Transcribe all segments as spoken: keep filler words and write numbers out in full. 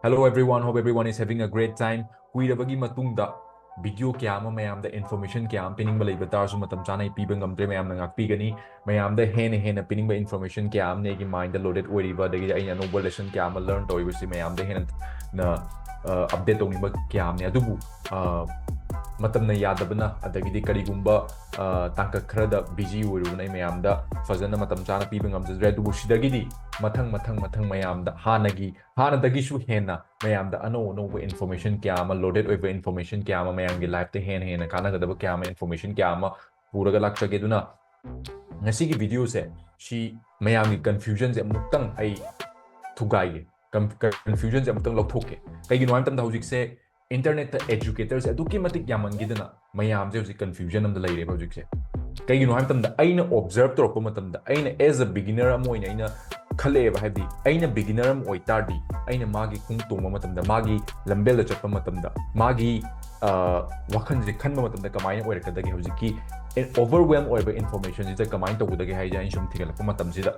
Hello everyone, hope everyone is having a great time. ꯀꯨꯏꯔꯕꯒꯤ ꯃꯇꯨꯡꯗ video ꯀꯌꯥ ꯑꯃ ꯃꯌꯥꯝꯗ information ꯀꯌꯥ ꯑꯃ ꯄꯤꯅꯤꯡꯕ ꯂꯩꯕ ꯇꯥꯔꯁꯨ ꯃꯇꯝ ꯆꯥꯅ ꯑꯩ ꯄꯤꯕ ꯉꯝꯗ꯭ꯔꯦ, ꯃꯌꯥꯝꯅ ꯉꯥꯛꯄꯤꯒꯅꯤ꯫ ꯃꯌꯥꯝꯗ ꯍꯦꯟꯅ ꯍꯦꯟꯅ ꯄꯤꯅꯤꯡꯕ information ꯀꯌꯥ ꯑꯃꯅ ꯑꯩꯒꯤ mind ꯗ loaded ꯑꯣꯏꯔꯤꯕ, ꯑꯗꯒꯤꯗꯤ ꯑꯩꯅ ꯑꯅꯧꯕ lesson ꯀꯌꯥ ꯑꯃ learn ꯇꯧꯔꯤꯕꯁꯤ ꯃꯌꯥꯝꯗ ꯍꯦꯟꯅ, ꯑ, update ꯇꯧꯅꯤꯡꯕ ꯀꯌꯥ ꯑꯃꯅꯤ꯫ ꯑꯗꯨꯕꯨ, ꯑ, ꯃꯇꯝꯅ ꯌꯥꯗꯕꯅ, ꯑꯗꯒꯤꯗꯤ ꯀꯔꯤꯒꯨꯝꯕ, ꯑ, ꯇꯥꯡꯀꯛ ꯈꯔꯗ busy ꯑꯣꯏꯔꯨꯕꯅ ꯑꯩ ꯃꯌꯥꯝꯗ ꯐꯖꯅ ꯃꯇꯝ ꯆꯥꯅ ꯄꯤꯕ ꯉꯝꯖꯗ꯭ꯔꯦ꯫ ꯑꯗꯨꯕꯨ ꯁꯤꯗꯒꯤꯗꯤ ꯃꯊꯪ, ꯃꯊꯪ, ꯃꯊꯪ ꯃꯌꯥꯝꯗ ꯍꯥꯟꯅꯒꯤ, ꯍꯥꯟꯅꯗꯒꯤꯁꯨ ꯍꯦꯟꯅ ꯃꯌꯥꯝꯗ ꯑꯅꯧ ꯑꯅꯧꯕ information ꯀꯌꯥ ꯑꯃ, loaded ꯑꯣꯏꯕ information ꯀꯌꯥ ꯑꯃ, ꯃꯌꯥꯝꯒꯤ life ꯇ ꯍꯦꯟꯅ ꯍꯦꯟꯅ ꯀꯥꯟꯅꯒꯗꯕ ꯀꯌꯥ ꯑꯃ, information ꯀꯌꯥ ꯑꯃ ꯄꯨꯔꯒ ꯂꯥꯛꯆꯒꯦ꯫ ꯑꯗꯨꯅ ꯉꯁꯤꯒꯤ video ꯁꯦ ꯁꯤ ꯃꯌꯥꯝꯒꯤ confusion ꯁꯦ ꯑꯃꯨꯛꯇꯪ ꯑꯩ ꯊꯨꯒꯥꯏꯒꯦ, con-, confusion ꯁꯦ ꯑꯃꯨꯛꯇꯪ ꯂꯧꯊꯣꯛꯀꯦ꯫ ꯀꯩꯒꯤꯅꯣ ꯍꯥꯏꯕ ꯃꯇꯝꯗ ꯍꯧꯖꯤꯛꯁꯦ internet ꯇ educator ꯁꯦ ꯑꯗꯨꯛꯀꯤ ꯃꯇꯤꯛ ꯌꯥꯝꯃꯟꯈꯤꯗꯅ ꯃꯌꯥꯝꯁꯦ ꯍꯧꯖꯤꯛ confusion ꯑꯃꯗ ꯂꯩꯔꯦꯕ ꯍꯧꯖꯤꯛꯁꯦ꯫ ꯀꯩꯒꯤꯅꯣ ꯍꯥꯏꯕ ꯃꯇꯝꯗ ꯑꯩꯅ observe ꯇꯧꯔꯛꯄ ꯃꯇꯝꯗ, ꯑꯩꯅ as a beginner ꯑꯃ ꯑꯣꯏꯅ ꯑꯩꯅ ꯈꯜꯂꯛꯑꯦꯕ, ꯍꯥꯏꯕꯗꯤ ꯑꯩꯅ beginner ꯑꯃ ꯑꯣꯏꯇꯥꯔꯗꯤ ꯑꯩꯅ ꯃꯥꯒꯤ ꯈꯣꯡ ꯇꯣꯡꯕ ꯃꯇꯝꯗ, ꯃꯥꯒꯤ ꯂꯝꯕꯦꯜꯗ ꯆꯠꯄ ꯃꯇꯝꯗ, ꯃꯥꯒꯤ, ꯑ, ꯋꯥꯈꯜꯁꯦ ꯈꯟꯕ ꯃꯇꯝꯗ ꯀꯃꯥꯏꯅ ꯑꯣꯏꯔꯛꯀꯗꯒꯦ? ꯍꯧꯖꯤꯛꯀꯤ overwhelm ꯑꯣꯏꯕ information ꯁꯤꯗ ꯀꯃꯥꯏꯅ ꯇꯧꯒꯗꯒꯦ ꯍꯥꯏꯁꯦ ꯑꯩꯅ ꯁꯨꯝ ꯊꯤꯒꯠꯂꯛꯄ ꯃꯇꯝꯁꯤꯗ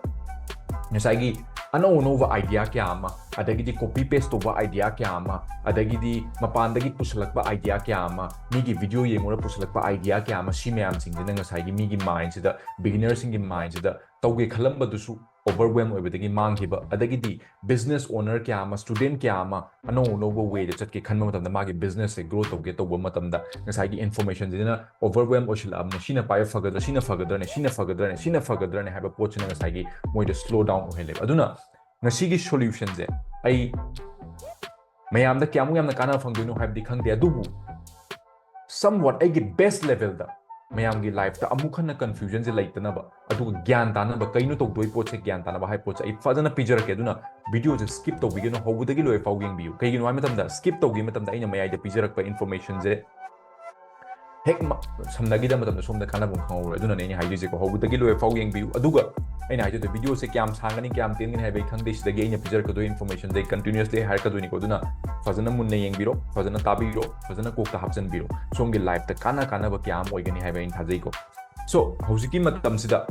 ꯉꯁꯥꯏꯒꯤ ꯑꯅꯧ ꯑꯅꯧꯕ idea ꯀꯌꯥ ꯑꯃ, ꯑꯗꯒꯤꯗꯤ copy paste ꯇꯧꯕ idea ꯀꯌꯥ ꯑꯃ, ꯑꯗꯒꯤꯗꯤ ꯃꯄꯥꯟꯗꯒꯤ ꯄꯨꯁꯜꯂꯛꯄ idea ꯀꯌꯥ ꯑꯃ, ꯃꯤꯒꯤ video ꯌꯦꯡꯉꯨꯔ ꯄꯨꯁꯜꯂꯛꯄ idea ꯀꯌꯥ ꯑꯃ, ꯁꯤ ꯃꯌꯥꯝꯁꯤꯡꯁꯤꯅ ꯉꯁꯥꯏꯒꯤ ꯃꯤꯒꯤ mind ꯁꯤꯗ, beginner ꯁꯤꯡꯒꯤ mind ꯁꯤꯗ ꯇꯧꯒꯦ ꯈꯜꯂꯝꯕꯗꯨꯁꯨ overwhelm ꯑꯣꯏꯕꯗꯒꯤ ꯃꯥꯡꯈꯤꯕ, ꯑꯗꯒꯤꯗꯤ business owner ꯀꯌꯥ ꯑꯃ, student ꯀꯌꯥ ꯑꯃ ꯑꯅꯧ ꯑꯅꯧꯕ way ꯗ ꯆꯠꯀꯦ ꯈꯟꯕ ꯃꯇꯝꯗ, ꯃꯥꯒꯤ business ꯁꯦ grow ꯇꯧꯒꯦ ꯇꯧꯕ ꯃꯇꯝꯗ ꯉꯁꯥꯏꯒꯤ information ꯁꯤꯅ overwhelm ꯑꯣꯏꯁꯤꯜꯂꯛꯑꯕꯅꯤꯅ, ꯁꯤꯅ ꯄꯥꯏꯕ ꯐꯒꯗ꯭ꯔꯥ, ꯁꯤꯅ ꯐꯒꯗ꯭ꯔꯅꯦ, ꯁꯤꯅ ꯐꯒꯗ꯭ꯔꯅꯦ, ꯁꯤꯅ ꯐꯒꯗ꯭ꯔꯅꯦ ꯍꯥꯏꯕ ꯄꯣꯠꯁꯤꯅ ꯉꯁꯥꯏꯒꯤ ꯃꯣꯏꯗ slow down ꯑꯣꯏꯍꯜꯂꯦꯕ꯫ ꯑꯗꯨꯅ ꯉꯁꯤꯒꯤ solution ꯁꯦ ꯑꯩ ꯃꯌꯥꯝꯗ ꯀꯌꯥꯃꯨꯛ ꯌꯥꯝꯅ ꯀꯥꯟꯅꯕ ꯐꯪꯗꯣꯏꯅꯣ ꯍꯥꯏꯕꯗꯤ ꯈꯪꯗꯦ, ꯑꯗꯨꯕꯨ somewhat ꯑꯩꯒꯤ best level ꯗ ꯃꯌꯥꯝꯒꯤ life ꯇ ꯑꯃꯨꯛ ꯍꯟꯅ confusion ꯁꯦ ꯂꯩꯇꯅꯕ, ꯑꯗꯨꯒ ꯒ꯭ꯌꯥꯟ ꯇꯥꯅꯕ, ꯀꯩꯅꯣ ꯇꯧꯗꯣꯏ ꯄꯣꯠꯁꯦ ꯒ꯭ꯌꯥꯟ ꯇꯥꯅꯕ ꯍꯥꯏꯕ ꯄꯣꯠꯁꯦ ꯑꯩ ꯐꯖꯅ ꯄꯤꯖꯔꯛꯀꯦ꯫ ꯑꯗꯨꯅ video ꯁꯦ skip ꯇꯧꯕꯤꯒꯅꯨ, ꯍꯧꯕꯗꯒꯤ ꯂꯣꯏꯐꯥꯎ ꯌꯦꯡꯕꯤꯌꯨ꯫ ꯀꯩꯒꯤꯅꯣ ꯍꯥꯏꯕ ꯃꯇꯝꯗ skip ꯇꯧꯈꯤꯕ ꯃꯇꯝꯗ ꯑꯩꯅ ꯃꯌꯥꯏꯗ ꯄꯤꯖꯔꯛꯄ information ꯁꯦ ꯍꯦꯛ ꯃ-, ꯁꯝꯅꯈꯤꯗꯕ ꯃꯇꯝꯗ ꯁꯣꯝꯗ ꯀꯥꯟꯅꯕ ꯈꯪꯍꯧꯔꯣꯏ꯫ ꯑꯗꯨꯅꯅꯦ ꯑꯩꯅ ꯍꯥꯏꯗꯣꯏꯁꯦꯀꯣ, ꯍꯧꯕꯗꯒꯤ ꯂꯣꯏꯐꯥꯎ ꯌꯦꯡꯕꯤꯌꯨ꯫ ꯑꯗꯨꯒ ꯑꯩꯅ ꯍꯥꯏꯗꯣꯏꯗꯣ, video ꯁꯦ ꯀꯌꯥꯝ ꯁꯥꯡꯒꯅꯤ, ꯀꯌꯥꯝ ꯇꯦꯟꯒꯅꯤ ꯍꯥꯏꯕ ꯑꯩ ꯈꯪꯗꯦ꯫ ꯁꯤꯗꯒꯤ ꯑꯩꯅ ꯄꯤꯖꯔꯛꯀꯗꯣꯏ information ꯁꯦ ꯑꯩ continuously ꯍꯥꯏꯔꯛꯀꯗꯣꯏꯅꯤꯀꯣ꯫ ꯑꯗꯨꯅ ꯐꯖꯅ ꯃꯨꯟꯅ ꯌꯦꯡꯕꯤꯔꯣ, ꯐꯖꯅ ꯇꯥꯕꯤꯔꯣ, ꯐꯖꯅ ꯀꯣꯛꯇ ꯍꯥꯞꯆꯤꯟꯕꯤꯔꯣ꯫ ꯁꯣꯝꯒꯤ life ꯇ ꯀꯥꯟꯅ ꯀꯥꯟꯅꯕ ꯀꯌꯥ ꯑꯃ ꯑꯣꯏꯒꯅꯤ ꯍꯥꯏꯕ ꯑꯩꯅ ꯊꯥꯖꯩꯀꯣ꯫ So, ꯍꯧꯖꯤꯛꯀꯤ ꯃꯇꯝꯁꯤꯗ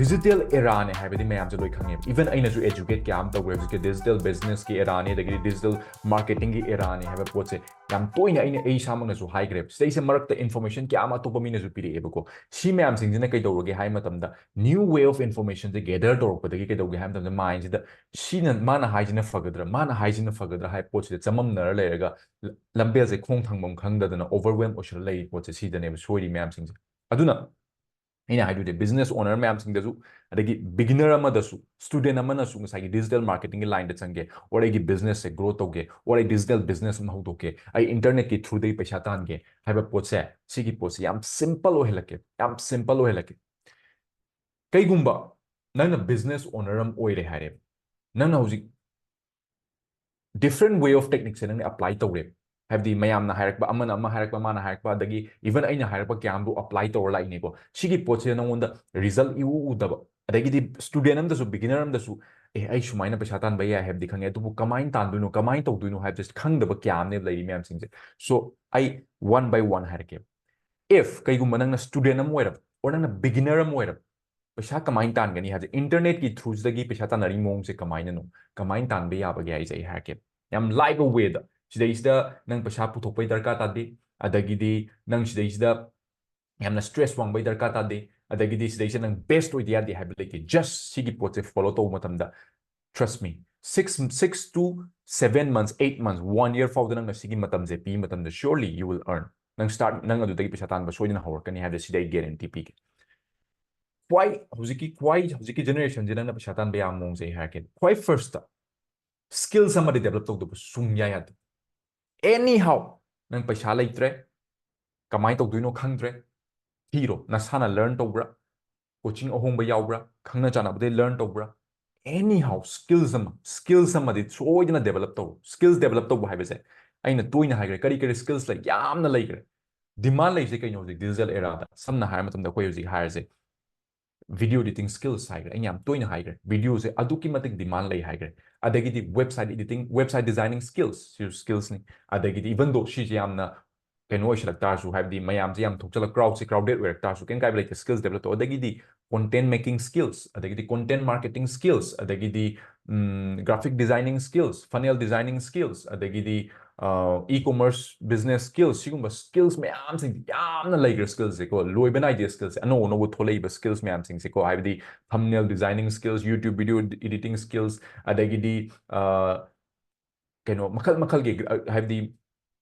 Digital eraꯅꯦ ꯍꯥꯏꯕꯗꯤ ꯃꯌꯥꯝꯁꯦ ꯂꯣꯏ ꯈꯪꯉꯦꯕ꯫ Even ꯑꯩꯅꯁꯨ educate ꯀꯌꯥ ꯑꯃ ꯇꯧꯈ꯭ꯔꯦ ꯍꯧꯖꯤꯛꯀꯤ digital businessꯀꯤ eraꯅꯦ, ꯑꯗꯒꯤꯗꯤ digital marketingꯒꯤ eraꯅꯦ ꯍꯥꯏꯕ ꯄꯣꯠꯁꯦ ꯌꯥꯝ ꯇꯣꯏꯅ ꯑꯩꯅ, ꯑꯩ ꯏꯁꯥꯃꯛꯅꯁꯨ ꯍꯥꯏꯈ꯭ꯔꯦꯕ꯫ ꯁꯤꯗꯩꯁꯤꯗ ꯃꯔꯛꯇ information ꯀꯌꯥ ꯑꯃ ꯑꯇꯣꯞꯄ ꯃꯤꯅꯁꯨ ꯄꯤꯔꯛꯑꯦꯕꯀꯣ꯫ ꯁꯤ ꯃꯌꯥꯝꯁꯤꯡꯁꯤꯅ ꯀꯩꯗꯧꯔꯒꯦ ꯍꯥꯏ ꯃꯇꯝꯗ, new way of informationꯁꯦ gather ꯇꯧꯔꯛꯄꯗꯒꯤ ꯀꯩꯗꯧꯒꯦ ꯍꯥꯏ ꯃꯇꯝꯗ, mindꯁꯤꯗ ꯁꯤꯅ, ꯃꯥꯅ ꯍꯥꯏꯁꯤꯅ ꯐꯒꯗ꯭ꯔꯥ, ꯃꯥꯅ ꯍꯥꯏꯁꯤꯅ ꯐꯒꯗ꯭ꯔꯥ ꯍꯥꯏꯕ ꯄꯣꯠꯁꯤꯗ ꯆꯃꯝꯅꯔ ꯂꯩꯔꯒ, ꯂ-, ꯂꯝꯕꯦꯜꯁꯦ ꯈꯣꯡ ꯊꯥꯡꯐꯝ ꯈꯪꯗꯗꯅ overwhelm ꯑꯣꯏꯁꯜꯂ ꯂꯩꯔꯤ ꯄꯣꯠꯁꯦ ꯁꯤꯗꯅꯦꯕ ꯁꯣꯏꯔꯤ ꯃꯌꯥꯝꯁꯤꯡꯁꯦ꯫ ꯑꯗꯨꯅ ꯑꯩꯅ ꯍꯥꯏꯗꯣꯏꯁꯦ, business owner ꯃꯌꯥꯝꯁꯤꯡꯗꯁꯨ, ꯑꯗꯒꯤ beginner ꯑꯃꯗꯁꯨ, student ꯑꯃꯅꯁꯨ ꯉꯁꯥꯏꯒꯤ digital marketingꯒꯤ lineꯗ ꯆꯪꯒꯦ, or ꯑꯩꯒꯤ businessꯁꯦ grow ꯇꯧꯒꯦ, or ꯑꯩ digital business ꯑꯃ ꯍꯧꯗꯣꯛꯀꯦ, ꯑꯩ internetꯀꯤ throughꯗꯒꯤ ꯄꯩꯁꯥ ꯇꯥꯟꯒꯦ ꯍꯥꯏꯕ ꯄꯣꯠꯁꯦ, ꯁꯤꯒꯤ ꯄꯣꯠꯁꯦ ꯌꯥꯝ simple ꯑꯣꯏꯍꯜꯂꯛꯀꯦ, ꯌꯥꯝ simple ꯑꯣꯏꯍꯜꯂꯛꯀꯦ꯫ ꯀꯩꯒꯨꯝꯕ ꯅꯪꯅ business owner ꯑꯃ ꯑꯣꯏꯔꯦ ꯍꯥꯏꯔꯦꯕ, ꯅꯪꯅ ꯍꯧꯖꯤꯛ different way of techniqueꯁꯦ ꯅꯪꯅ apply ꯇꯧꯔꯦꯕ꯫ ꯍꯥꯏꯕꯗꯤ ꯃꯌꯥꯝꯅ ꯍꯥꯏꯔꯛꯄ, ꯑꯃꯅ ꯑꯃ ꯍꯥꯏꯔꯛꯄ, ꯃꯥꯅ ꯍꯥꯏꯔꯛꯄ, ꯑꯗꯒꯤ even ꯑꯩꯅ ꯍꯥꯏꯔꯛꯄ ꯀꯌꯥꯝꯗꯣ apply ꯇꯧꯔ ꯂꯥꯛꯏꯅꯦꯀꯣ꯫ ꯁꯤꯒꯤ ꯄꯣꯠꯁꯤꯗ ꯅꯪꯉꯣꯟꯗ result ꯏꯎ ꯎꯗꯕ, ꯑꯗꯒꯤꯗꯤ student ꯑꯃꯗꯁꯨ, beginner ꯑꯃꯗꯁꯨ, "ꯑꯦ, ꯑꯩ ꯁꯨꯃꯥꯏꯅ ꯄꯩꯁꯥ ꯇꯥꯟꯕ ꯌꯥꯏ" ꯍꯥꯏꯕꯗꯤ ꯈꯪꯉꯦ, ꯑꯗꯨꯕꯨ ꯀꯃꯥꯏꯅ ꯇꯥꯟꯗꯣꯏꯅꯣ, ꯀꯃꯥꯏꯅ ꯇꯧꯗꯣꯏꯅꯣ ꯍꯥꯏꯕꯁꯦ ꯈꯪꯗꯕ ꯀꯌꯥ ꯑꯃꯅꯦꯕ ꯂꯩꯔꯤ ꯃꯌꯥꯝꯁꯤꯡꯁꯦ꯫ So, ꯑꯩ one by one ꯍꯥꯏꯔꯛꯀꯦꯕ꯫ If ꯀꯩꯒꯨꯝꯕ ꯅꯪꯅ student ꯑꯃ ꯑꯣꯏꯔꯕ, or ꯅꯪꯅ beginner ꯑꯃ ꯑꯣꯏꯔꯕ, ꯄꯩꯁꯥ ꯀꯃꯥꯏꯅ ꯇꯥꯟꯒꯅꯤ ꯍꯥꯏꯕꯁꯦ, internetꯀꯤ throughꯁꯤꯗꯒꯤ ꯄꯩꯁꯥ ꯇꯥꯟꯅꯔꯤ ꯃꯑꯣꯡꯁꯦ ꯀꯃꯥꯏꯅꯅꯣ, ꯀꯃꯥꯏꯅ ꯇꯥꯟꯕ ꯌꯥꯕꯒꯦ ꯍꯥꯏꯁꯦ ꯑꯩ ꯍꯥꯏꯔꯛꯀꯦ꯫ ꯌꯥꯝ ꯂꯥꯏꯕ wayꯗ, ꯁꯤꯗꯩꯁꯤꯗ ꯅꯪ ꯄꯩꯁꯥ ꯄꯨꯊꯣꯛꯄꯩ ꯗꯔꯀꯥꯔ ꯇꯥꯗꯦ, ꯑꯗꯒꯤꯗꯤ ꯅꯪ ꯁꯤꯗꯩꯁꯤꯗ ꯌꯥꯝꯅ stress ꯋꯥꯡꯕꯩ ꯗꯔꯀꯥꯔ ꯇꯥꯗꯦ, ꯑꯗꯒꯤꯗꯤ ꯁꯤꯗꯩꯁꯤꯗ ꯅꯪ best ꯑꯣꯏꯗ ꯌꯥꯗꯦ ꯍꯥꯏꯕ ꯂꯩꯇꯦ꯫ Just ꯁꯤꯒꯤ ꯄꯣꯠꯁꯦ follow ꯇꯧꯕ ꯃꯇꯝꯗ, trust me, six, six to seven months, eight months, one year ꯐꯥꯎꯗ ꯅꯪꯅ ꯁꯤꯒꯤ ꯃꯇꯝꯁꯦ ꯄꯤꯕ ꯃꯇꯝꯗ, surely you will earn. ꯅꯪ start, ꯅꯪ ꯑꯗꯨꯗꯒꯤ ꯄꯩꯁꯥ ꯇꯥꯟꯕ ꯁꯣꯏꯗꯅ ꯍꯧꯔꯛꯀꯅꯤ ꯍꯥꯏꯕꯁꯦ ꯁꯤꯗ ꯑꯩ guarantee ꯄꯤꯒꯦ꯫ ꯈ꯭ꯋꯥꯏ ꯍꯧꯖꯤꯛꯀꯤ, ꯈ꯭ꯋꯥꯏ ꯍꯧꯖꯤꯛꯀꯤ generationꯁꯦ ꯅꯪꯅ ꯄꯩꯁꯥ ꯇꯥꯟꯕ ꯌꯥꯕ ꯃꯑꯣꯡꯁꯦ ꯑꯩ ꯍꯥꯏꯔꯛꯀꯦ꯫ ꯈ꯭ꯋꯥꯏ firstꯇ skills ꯑꯃꯗꯤ develop ꯇꯧꯗꯕ ꯁꯨꯡꯌꯥ ꯌꯥꯗꯦ꯫ Anyhow, ꯅꯪ ꯄꯩꯁꯥ ꯂꯩꯇ꯭ꯔꯦ, ꯀꯃꯥꯏꯅ ꯇꯧꯗꯣꯏꯅꯣ ꯈꯪꯗ꯭ꯔꯦ, ꯊꯤꯔꯣ꯫ ꯅꯁꯥꯅ learn ꯇꯧꯕ꯭ꯔꯥ? Coaching ꯑꯍꯣꯡꯕ ꯌꯥꯎꯕ꯭ꯔꯥ? ꯈꯪꯅ ꯆꯥꯟꯅꯕꯗꯩ learn ꯇꯧꯕ꯭ꯔꯥ? Anyhow, skills ꯑꯃ, skills ꯑꯃꯗꯤ ꯁꯣꯏꯗꯅ develop ꯇꯧ꯫ Skills develop ꯇꯧꯕ ꯍꯥꯏꯕꯁꯦ ꯑꯩꯅ ꯇꯣꯏꯅ ꯍꯥꯏꯈ꯭ꯔꯦ, ꯀꯔꯤ ꯀꯔꯤ skills ꯂꯩ? ꯌꯥꯝꯅ ꯂꯩꯈ꯭ꯔꯦ꯫ Demand ꯂꯩꯁꯦ ꯀꯩꯅꯣ ꯍꯧꯖꯤꯛ digital eraꯗ? ꯁꯝꯅ ꯍꯥꯏꯔ ꯃꯇꯝꯗ ꯑꯩꯈꯣꯏ ꯍꯧꯖꯤꯛ ꯍꯥꯏꯔꯁꯦ, video editing skills ꯍꯥꯏꯈ꯭ꯔꯦ, ꯑꯩꯅ ꯌꯥꯝ ꯇꯣꯏꯅ ꯍꯥꯏꯈ꯭ꯔꯦ, videoꯁꯦ ꯑꯗꯨꯛꯀꯤ ꯃꯇꯤꯛ demand ꯂꯩ ꯍꯥꯏꯈ꯭ꯔꯦ꯫ ꯑꯗꯒꯤꯗꯤ website editing, website designing skills, ꯁꯤꯁꯨ skillsꯅꯤ꯫ ꯑꯗꯒꯤꯗꯤ even though ꯁꯤꯁꯦ ꯌꯥꯝꯅ ꯀꯩꯅꯣ ꯑꯣꯏꯁꯜꯂꯛ ꯇꯥꯔꯁꯨ, ꯍꯥꯏꯕꯗꯤ ꯃꯌꯥꯝꯁꯦ ꯌꯥꯝ ꯊꯣꯛꯆꯜꯂꯛ, crowdꯁꯦ crowded ꯑꯣꯏꯔꯛ ꯇꯥꯔꯁꯨ ꯀꯩꯝ ꯀꯥꯏꯕ ꯂꯩꯇꯦ꯫ Skills develop ꯇꯧ, ꯑꯗꯒꯤꯗꯤ content making skills, ꯑꯗꯒꯤꯗꯤ content marketing skills, ꯑꯗꯒꯤꯗꯤ graphic designing skills, funnel designing skills, ꯑꯗꯒꯤꯗꯤ e-commerce business skills, ꯁꯤꯒꯨꯝꯕ skills ꯃꯌꯥꯝꯁꯤꯡ, ꯌꯥꯝꯅ ꯂꯩꯈ꯭ꯔꯦ skillꯁꯦꯀꯣ, ꯂꯣꯏꯕ ꯅꯥꯏꯗꯦ skillꯁꯦ, ꯑꯅꯧ ꯑꯅꯧꯕ ꯊꯣꯛꯂꯛꯏꯕ skills ꯃꯌꯥꯝꯁꯤꯡꯁꯦꯀꯣ, ꯍꯥꯏꯕꯗꯤ thumbnail designing skills, YouTube video editing skills, ꯑꯗꯒꯤꯗꯤ ꯀꯩꯅꯣ ꯃꯈꯜ ꯃꯈꯜꯒꯤ, ꯍꯥꯏꯕꯗꯤ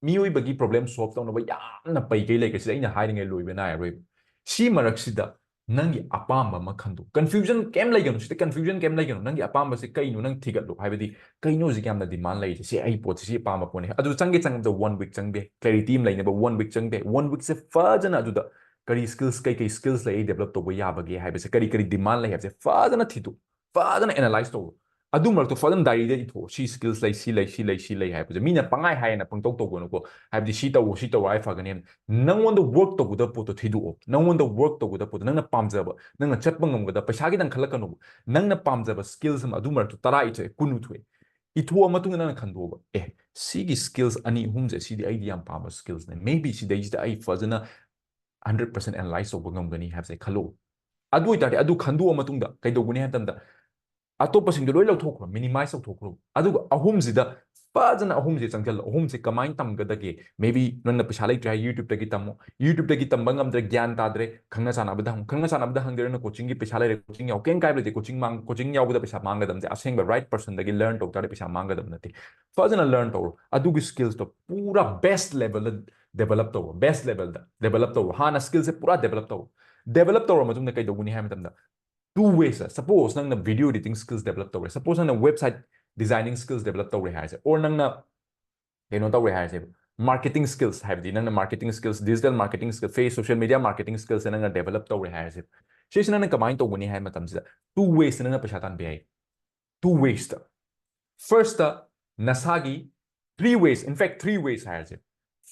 ꯃꯤꯑꯣꯏꯕꯒꯤ problem solve ꯇꯧꯅꯕ ꯌꯥꯝꯅ ꯄꯩꯒꯩ ꯂꯩꯈ꯭ꯔꯦ꯫ ꯁꯤꯗ ꯑꯩꯅ ꯍꯥꯏꯔꯤꯉꯩ ꯂꯣꯏꯕ ꯅꯥꯏꯔꯔꯣꯏꯕ꯫ ꯁꯤ ꯃꯔꯛꯁꯤꯗ ꯅꯪꯒꯤ ꯑꯄꯥꯝꯕ ꯑꯃ ꯈꯟꯗꯣꯛ꯫ Confusion ꯀꯩꯝ ꯂꯩꯒꯅꯨ, ꯁꯤꯗ confusion ꯀꯩꯝ ꯂꯩꯒꯅꯨ꯫ ꯅꯪꯒꯤ ꯑꯄꯥꯝꯕꯁꯦ ꯀꯩꯅꯣ ꯅꯪ ꯊꯤꯒꯠꯂꯨ꯫ ꯍꯥꯏꯕꯗꯤ ꯀꯩꯅꯣ ꯍꯧꯖꯤꯛ ꯌꯥꯝꯅ demand ꯂꯩꯔꯤꯁꯦ? ꯁꯤ ꯑꯩ ꯄꯣꯠꯁꯦ, ꯁꯤ ꯑꯄꯥꯝꯕ ꯄꯣꯠꯅꯤ꯫ ꯑꯗꯨ ꯆꯪꯒꯦ ꯆꯪꯕꯗ one week ꯆꯪꯕ ꯌꯥꯏ, clarity ꯑꯃ ꯂꯩꯅꯕ one week ꯆꯪꯕ ꯌꯥꯏ꯫ One weekꯁꯦ ꯐꯖꯅ ꯑꯗꯨꯗ ꯀꯔꯤ skills, ꯀꯩ ꯀꯩ skills ꯂꯩ ꯑꯩ develop ꯇꯧꯕ ꯌꯥꯕꯒꯦ ꯍꯥꯏꯕꯁꯦ, ꯀꯔꯤ ꯀꯔꯤ demand ꯂꯩ ꯍꯥꯏꯕꯁꯦ ꯐꯖꯅ ꯊꯤꯗꯣꯛ, ꯐꯖꯅ analyse ꯇꯧꯔꯣ꯫ ꯑꯗꯨ ꯃꯔꯛꯇꯣ ꯐꯖꯅ diaryꯗ ꯏꯊꯣꯛꯑꯣ꯫ ꯁꯤ skills ꯂꯩ, ꯁꯤ ꯂꯩ, ꯁꯤ ꯂꯩ, ꯁꯤ ꯂꯩ ꯍꯥꯏꯕꯁꯦ꯫ ꯃꯤꯅ ꯄꯪꯍꯥꯏ ꯍꯥꯏꯌꯦꯅ ꯄꯪꯇꯧ ꯇꯧꯒꯅꯨꯀꯣ꯫ ꯍꯥꯏꯕꯗꯤ ꯁꯤ ꯇꯧꯑꯣ, ꯁꯤ ꯇꯧꯑꯣ ꯍꯥꯏ ꯐꯒꯅꯤ ꯍꯥꯏꯅ꯫ ꯅꯪꯉꯣꯟꯗ work ꯇꯧꯒꯗꯕ ꯄꯣꯠꯇꯣ ꯊꯤꯗꯣꯛꯑꯣ꯫ ꯅꯪꯉꯣꯟꯗ work ꯇꯧꯒꯗꯕ ꯄꯣꯠꯇꯣ, ꯅꯪꯅ ꯄꯥꯝꯖꯕ, ꯅꯪꯅ ꯆꯠꯄ ꯉꯝꯒꯗꯕ, ꯄꯩꯁꯥꯒꯤꯗꯪ ꯈꯜꯂꯛꯀꯅꯣꯕ꯫ ꯅꯪꯅ ꯄꯥꯝꯖꯕ skills ꯑꯃ ꯑꯗꯨ ꯃꯔꯛꯇꯣ ꯇꯔꯥ ꯏꯊꯣꯛꯑꯦ, ꯀꯨꯟ ꯏꯊꯣꯛꯑꯦ꯫ ꯏꯊꯣꯛꯑ ꯃꯇꯨꯡꯗ ꯅꯪꯅ ꯈꯟꯗꯣꯛꯑꯣꯕ, "ꯑꯦ, ꯁꯤꯒꯤ skills ꯑꯅꯤ ꯑꯍꯨꯝꯁꯦ, ꯁꯤꯗꯤ ꯑꯩꯗꯤ ꯌꯥꯝ ꯄꯥꯝꯕ skillsꯅꯦ꯫ Maybe ꯁꯤꯗꯩꯁꯤꯗ ꯑꯩ ꯐꯖꯅ hundred percent analyse ꯇꯧꯕ ꯉꯝꯒꯅꯤ" ꯍꯥꯏꯕꯁꯦ ꯈꯜꯂꯣ꯫ ꯑꯗꯨ ꯑꯣꯏꯇꯥꯔꯗꯤ ꯑꯗꯨ ꯈꯟꯗꯣꯛꯑ ꯃꯇꯨꯡꯗ ꯀꯩꯗꯧꯒꯅꯤ ꯍꯥꯏꯕ ꯃꯇꯝꯗ, ꯑꯇꯣꯞꯄꯁꯤꯡꯗꯣ ꯂꯣꯏ ꯂꯧꯊꯣꯛꯈ꯭ꯔꯣ, minimize ꯇꯧꯊꯣꯛꯈ꯭ꯔꯣ꯫ ꯑꯗꯨꯒ ꯑꯍꯨꯝꯁꯤꯗ ꯐꯖꯅ ꯑꯍꯨꯝꯁꯦ ꯆꯪꯁꯤꯜꯂꯣ꯫ ꯑꯍꯨꯝꯁꯦ ꯀꯃꯥꯏꯅ ꯇꯝꯒꯗꯒꯦ? Maybe ꯅꯪꯅ ꯄꯩꯁꯥ ꯂꯩꯇ꯭ꯔꯦ ꯍꯥꯏ, YouTubeꯇꯒꯤ ꯇꯝꯃꯣ꯫ YouTubeꯇꯒꯤ ꯇꯝꯕ ꯉꯝꯗ꯭ꯔꯦ, ꯒ꯭ꯌꯥꯟ ꯇꯥꯗ꯭ꯔꯦ, ꯈꯪꯅ ꯆꯥꯟꯅꯕꯗ ꯍꯪꯉꯨ꯫ ꯈꯪꯅ ꯆꯥꯟꯅꯕꯗ ꯍꯪꯗ꯭ꯔꯒꯅ coachingꯒꯤ ꯄꯩꯁꯥ ꯂꯩꯔꯦ, coaching ꯌꯥꯎ, ꯀꯩꯝ ꯀꯥꯏꯕ ꯂꯩꯇꯦ꯫ Coaching ꯃꯥꯡ-, coaching ꯌꯥꯎꯕꯗ ꯄꯩꯁꯥ ꯃꯥꯡꯒꯗꯕꯁꯦ, ꯑꯁꯦꯡꯕ right personꯗꯒꯤ learn ꯇꯧ ꯇꯥꯔꯗꯤ ꯄꯩꯁꯥ ꯃꯥꯡꯒꯗꯕ ꯅꯠꯇꯦ꯫ ꯐꯖꯅ learn ꯇꯧꯔꯣ꯫ ꯑꯗꯨꯒꯤ skillsꯇꯣ ꯄꯨꯔꯥ best levelꯗ develop ꯇꯧꯔꯣ, best levelꯗ develop ꯇꯧꯔꯣ꯫ ꯍꯥꯟꯅ skillsꯁꯦ ꯄꯨꯔꯥ develop ꯇꯧꯔꯣ꯫ Develop ꯇꯧꯔ ꯃꯇꯨꯡꯗ ꯀꯩꯗꯧꯒꯅꯤ ꯍꯥꯏꯕ ꯃꯇꯝꯗ, two ways, suppose ꯅꯪꯅ video editing skills develop ꯇꯧꯔꯦ, suppose ꯅꯪꯅ website designing skills develop ꯇꯧꯔꯦ ꯍꯥꯏꯔꯁꯦ, or ꯅꯪꯅ ꯀꯩꯅꯣ ꯇꯧꯔꯦ ꯍꯥꯏꯔꯁꯦꯕ, marketing skills, ꯍꯥꯏꯕꯗꯤ ꯅꯪꯅ marketing skills, digital marketing skills, face, social media marketing skillsꯁꯦ ꯅꯪꯅ develop ꯇꯧꯔꯦ ꯍꯥꯏꯔꯁꯦꯕ꯫ ꯁꯤꯁꯤ ꯅꯪꯅ ꯀꯃꯥꯏꯅ ꯇꯧꯒꯅꯤ ꯍꯥꯏꯕ ꯃꯇꯝꯁꯤꯗ, two waysꯇ ꯅꯪꯅ ꯄꯩꯁꯥ ꯇꯥꯟꯕ ꯌꯥꯏ꯫ Two waysꯇ꯫ Firstꯇ ꯅꯁꯥꯒꯤ, three ways, in fact, three ways ꯍꯥꯏꯔꯁꯦ꯫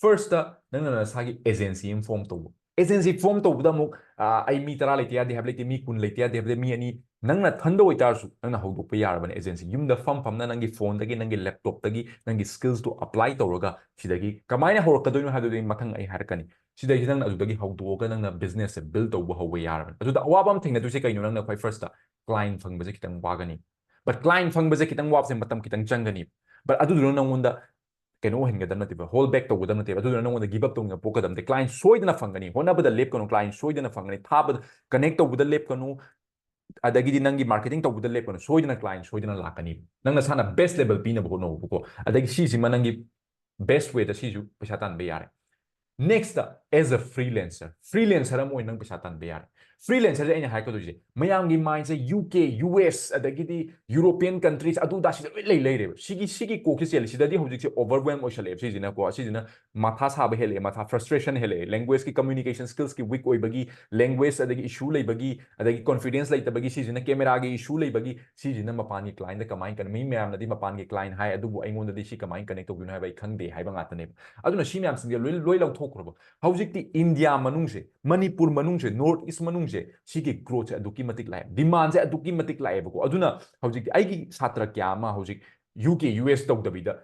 Firstꯇ ꯅꯪꯅ ꯅꯁꯥꯒꯤ agency ꯑꯃ form ꯇꯧꯕ꯫ ꯑꯦꯖꯦꯟꯁꯤ ꯐꯣꯔꯝ ꯇꯧꯕꯗ ꯑꯃꯨꯛ ꯑꯩ ꯃꯤ ꯇꯔꯥ ꯂꯩꯇ ꯌꯥꯗꯦ ꯍꯥꯏꯕ ꯂꯩꯇꯦ, ꯃꯤ ꯀꯨꯟ ꯂꯩꯇ ꯌꯥꯗꯦ ꯍꯥꯏꯕꯗꯤ ꯃꯤ ꯑꯅꯤ ꯅꯪꯅ ꯊꯟꯗ ꯑꯣꯏꯇꯥꯔꯁꯨ ꯅꯪꯅ ꯍꯧꯗꯣꯛꯄ ꯌꯥꯔꯕꯅꯦ ꯑꯦꯖꯦꯟꯁꯤ꯫ ꯌꯨꯝꯗ ꯐꯝ ꯐꯝꯅ ꯅꯪꯒꯤ ꯐꯣꯟꯗꯒꯤ, ꯅꯪꯒꯤ ꯂꯦꯞꯇꯣꯞꯇꯒꯤ ꯅꯪꯒꯤ ꯁ꯭ꯀꯤꯜꯁꯇꯣ ꯑꯦꯄ꯭ꯂꯥꯏ ꯇꯧꯔꯒ ꯁꯤꯗꯒꯤ ꯀꯃꯥꯏꯅ ꯍꯧꯔꯛꯀꯗꯣꯏꯅꯣ ꯍꯥꯏꯕꯗꯨꯗꯤ ꯃꯊꯪ ꯑꯩ ꯍꯥꯏꯔꯛꯀꯅꯤ꯫ ꯁꯤꯗꯒꯤ ꯅꯪꯅ ꯑꯗꯨꯗꯒꯤ ꯍꯧꯗꯣꯛꯑꯒ ꯅꯪꯅ ꯕꯤꯖꯤꯅꯦꯁꯁꯦ ꯕꯤꯜ ꯇꯧꯕ ꯍꯧꯕ ꯌꯥꯔꯕꯅꯤ꯫ ꯑꯗꯨꯗ ꯑꯋꯥꯕ ꯑꯃ ꯊꯦꯡꯅꯗꯣꯏꯁꯦ ꯀꯩꯅꯣ? ꯅꯪꯅ ꯈ꯭ꯋꯥꯏ ꯐꯥꯔꯁꯇ ꯀ꯭ꯂꯥꯏꯟ ꯐꯪꯕꯁꯦ ꯈꯤꯇꯪ ꯋꯥꯒꯅꯤ꯫ ꯕꯠ ꯀ꯭ꯂꯥꯏꯟ ꯐꯪꯕꯁꯦ ꯈꯤꯇꯪ ꯋꯥꯕꯁꯦ ꯃꯇꯝ ꯈꯤꯇꯪ ꯆꯪꯒꯅꯤ꯫ ꯕꯠ ꯑꯗꯨꯗꯨꯅ ꯅꯪꯉꯣꯟꯗ ꯀꯩꯅꯣ ꯑꯣꯏꯍꯟꯒꯗꯕ ꯅꯠꯇꯦꯕ, ꯍꯣꯜ ꯕꯦꯛ ꯇꯧꯒꯗꯕ ꯅꯠꯇꯦꯕ꯫ ꯑꯗꯨꯗꯨꯅ ꯅꯪꯉꯣꯟꯗ ꯒꯤꯞ ꯑꯞ ꯇꯧꯅꯤꯡꯕ ꯄꯣꯛꯀꯗꯕ ꯅꯠꯇꯦ꯫ ꯀ꯭ꯂꯥꯏꯟ ꯁꯣꯏꯗꯅ ꯐꯪꯒꯅꯤ, ꯍꯣꯠꯅꯕꯗ ꯂꯦꯞꯀꯅꯨ, ꯀ꯭ꯂꯥꯏꯟ ꯁꯣꯏꯗꯅ ꯐꯪꯒꯅꯤ, ꯊꯥꯕꯗ ꯀꯅꯦꯛ ꯇꯧꯕꯗ ꯂꯦꯞꯀꯅꯨ, ꯑꯗꯒꯤꯗꯤ ꯅꯪꯒꯤ ꯃꯥꯔꯀꯦꯇꯤꯡ ꯇꯧꯕꯗ ꯂꯦꯞꯀꯅꯨ, ꯁꯣꯏꯗꯅ ꯀ꯭ꯂꯥꯏꯟ ꯁꯣꯏꯗꯅ ꯂꯥꯛꯀꯅꯤ꯫ ꯅꯪ ꯅꯁꯥꯅ ꯕꯦꯁ ꯂꯦꯕꯦꯜ ꯄꯤꯅꯕ ꯍꯣꯠꯅꯧꯕꯀꯣ꯫ ꯑꯗꯒꯤ ꯁꯤꯁꯤꯃ ꯅꯪꯒꯤ ꯕꯦꯁ ꯋꯦꯗ ꯁꯤꯁꯨ ꯄꯩꯁꯥ ꯇꯥꯟꯕ ꯌꯥꯔꯦ꯫ Next, as a freelancer, freelancer ꯑꯃ ꯑꯣꯏꯅ ꯅꯪ ꯄꯩꯁꯥ ꯇꯥꯟꯕ ꯌꯥꯔꯦ꯫ ꯐ꯭ꯔꯤꯂꯦꯟꯁꯔꯁꯦ ꯑꯩꯅ ꯍꯥꯏꯔꯛꯀꯗꯣꯏꯁꯦ, ꯃꯌꯥꯝꯒꯤ ꯃꯥꯏꯟꯁꯦ ꯌꯨ ꯀꯦ, ꯌꯨ ꯑꯦꯁ, ꯑꯗꯒꯤꯗꯤ ꯌꯨꯔꯣꯄꯤꯌꯟ ꯀꯟꯇ꯭ꯔꯤꯁ, ꯑꯗꯨ ꯑꯗꯥ ꯁꯤꯗ ꯂꯣꯏ ꯂꯩ ꯂꯩꯔꯦꯕ꯫ ꯁꯤꯒꯤ ꯁꯤꯒꯤ ꯀꯣꯛꯁꯦ ꯆꯦꯜꯂꯤ꯫ ꯁꯤꯗꯗꯤ ꯍꯧꯖꯤꯛꯁꯦ ꯑꯣꯚꯔꯋꯦꯜꯝ ꯑꯣꯏꯁꯜꯂꯛꯑꯦꯕ꯫ ꯁꯤꯁꯤꯅꯀꯣ, ꯁꯤꯁꯤꯅ ꯃꯊꯥ ꯁꯥꯕ ꯍꯦꯜꯂꯛꯑꯦ, ꯃꯊꯥ ꯐ꯭ꯔꯁꯇ꯭ꯔꯦꯁꯟ ꯍꯦꯜꯂꯛꯑꯦ, ꯂꯦꯡꯒ꯭ꯋꯦꯖꯀꯤ ꯀꯝꯃ꯭ꯌꯨꯅꯤꯀꯦꯁꯟ ꯁ꯭ꯀꯤꯜꯁꯀꯤ ꯋꯤꯛ ꯑꯣꯏꯕꯒꯤ, ꯂꯦꯡꯒ꯭ꯋꯦꯖ ꯑꯗꯒꯤ ꯏꯁꯨ ꯂꯩꯕꯒꯤ, ꯑꯗꯒꯤ ꯀꯣꯟꯐꯤꯗꯦꯟꯁ ꯂꯩꯇꯕꯒꯤ, ꯁꯤꯁꯤꯅ ꯀꯦꯃꯦꯔꯥꯒꯤ ꯏꯁꯨ ꯂꯩꯕꯒꯤ, ꯁꯤꯁꯤꯅ ꯃꯄꯥꯟꯒꯤ ꯀ꯭ꯂꯥꯏꯟꯗ ꯀꯃꯥꯏꯅ ꯀꯟꯅꯦꯛ, ꯃꯤ ꯃꯌꯥꯝꯅꯗꯤ ꯃꯄꯥꯟꯒꯤ ꯀ꯭ꯂꯥꯏꯟ ꯍꯥꯏ, ꯑꯗꯨꯕꯨ ꯑꯩꯉꯣꯟꯗꯗꯤ ꯁꯤ ꯀꯃꯥꯏꯅ ꯀꯟꯅꯦꯛ ꯇꯧꯗꯣꯏꯅꯣ ꯍꯥꯏꯕ ꯑꯩ ꯈꯪꯗꯦ ꯍꯥꯏꯕ ꯉꯥꯛꯇꯅꯦꯕ꯫ ꯑꯗꯨꯅ ꯁꯤ ꯃꯌꯥꯝꯁꯤꯡꯁꯦ ꯂꯣꯏ ꯂꯣꯏ ꯂꯧꯊꯣꯛꯈ꯭ꯔꯕ꯫ ꯍꯧꯖꯤꯛꯇꯤ ꯏꯟꯗꯤꯌꯥ ꯃꯅꯨꯡꯁꯦ, ꯃꯅꯤꯄꯨꯔ ꯃꯅꯨꯡꯁꯦ, ꯅꯣꯔꯠ ꯏꯁ ꯃꯅꯨꯡꯁꯦ, ꯁꯤꯒꯤ ꯒ꯭ꯔꯣꯠꯁꯦ ꯑꯗꯨꯛꯀꯤ ꯃꯇꯤꯛ ꯂꯥꯛꯑꯦ, ꯗꯤꯃꯥꯟꯁꯦ ꯑꯗꯨꯛꯀꯤ ꯃꯇꯤꯛ ꯂꯥꯛꯑꯦꯕꯀꯣ꯫ ꯑꯗꯨꯅ ꯍꯧꯖꯤꯛꯇꯤ ꯑꯩꯒꯤ ꯁꯥꯇ꯭ꯔ ꯀꯌꯥ ꯑꯃ ꯍꯧꯖꯤꯛ ꯌꯨ ꯀꯦ, ꯌꯨ ꯑꯦꯁ ꯇꯧꯗꯕꯤꯗ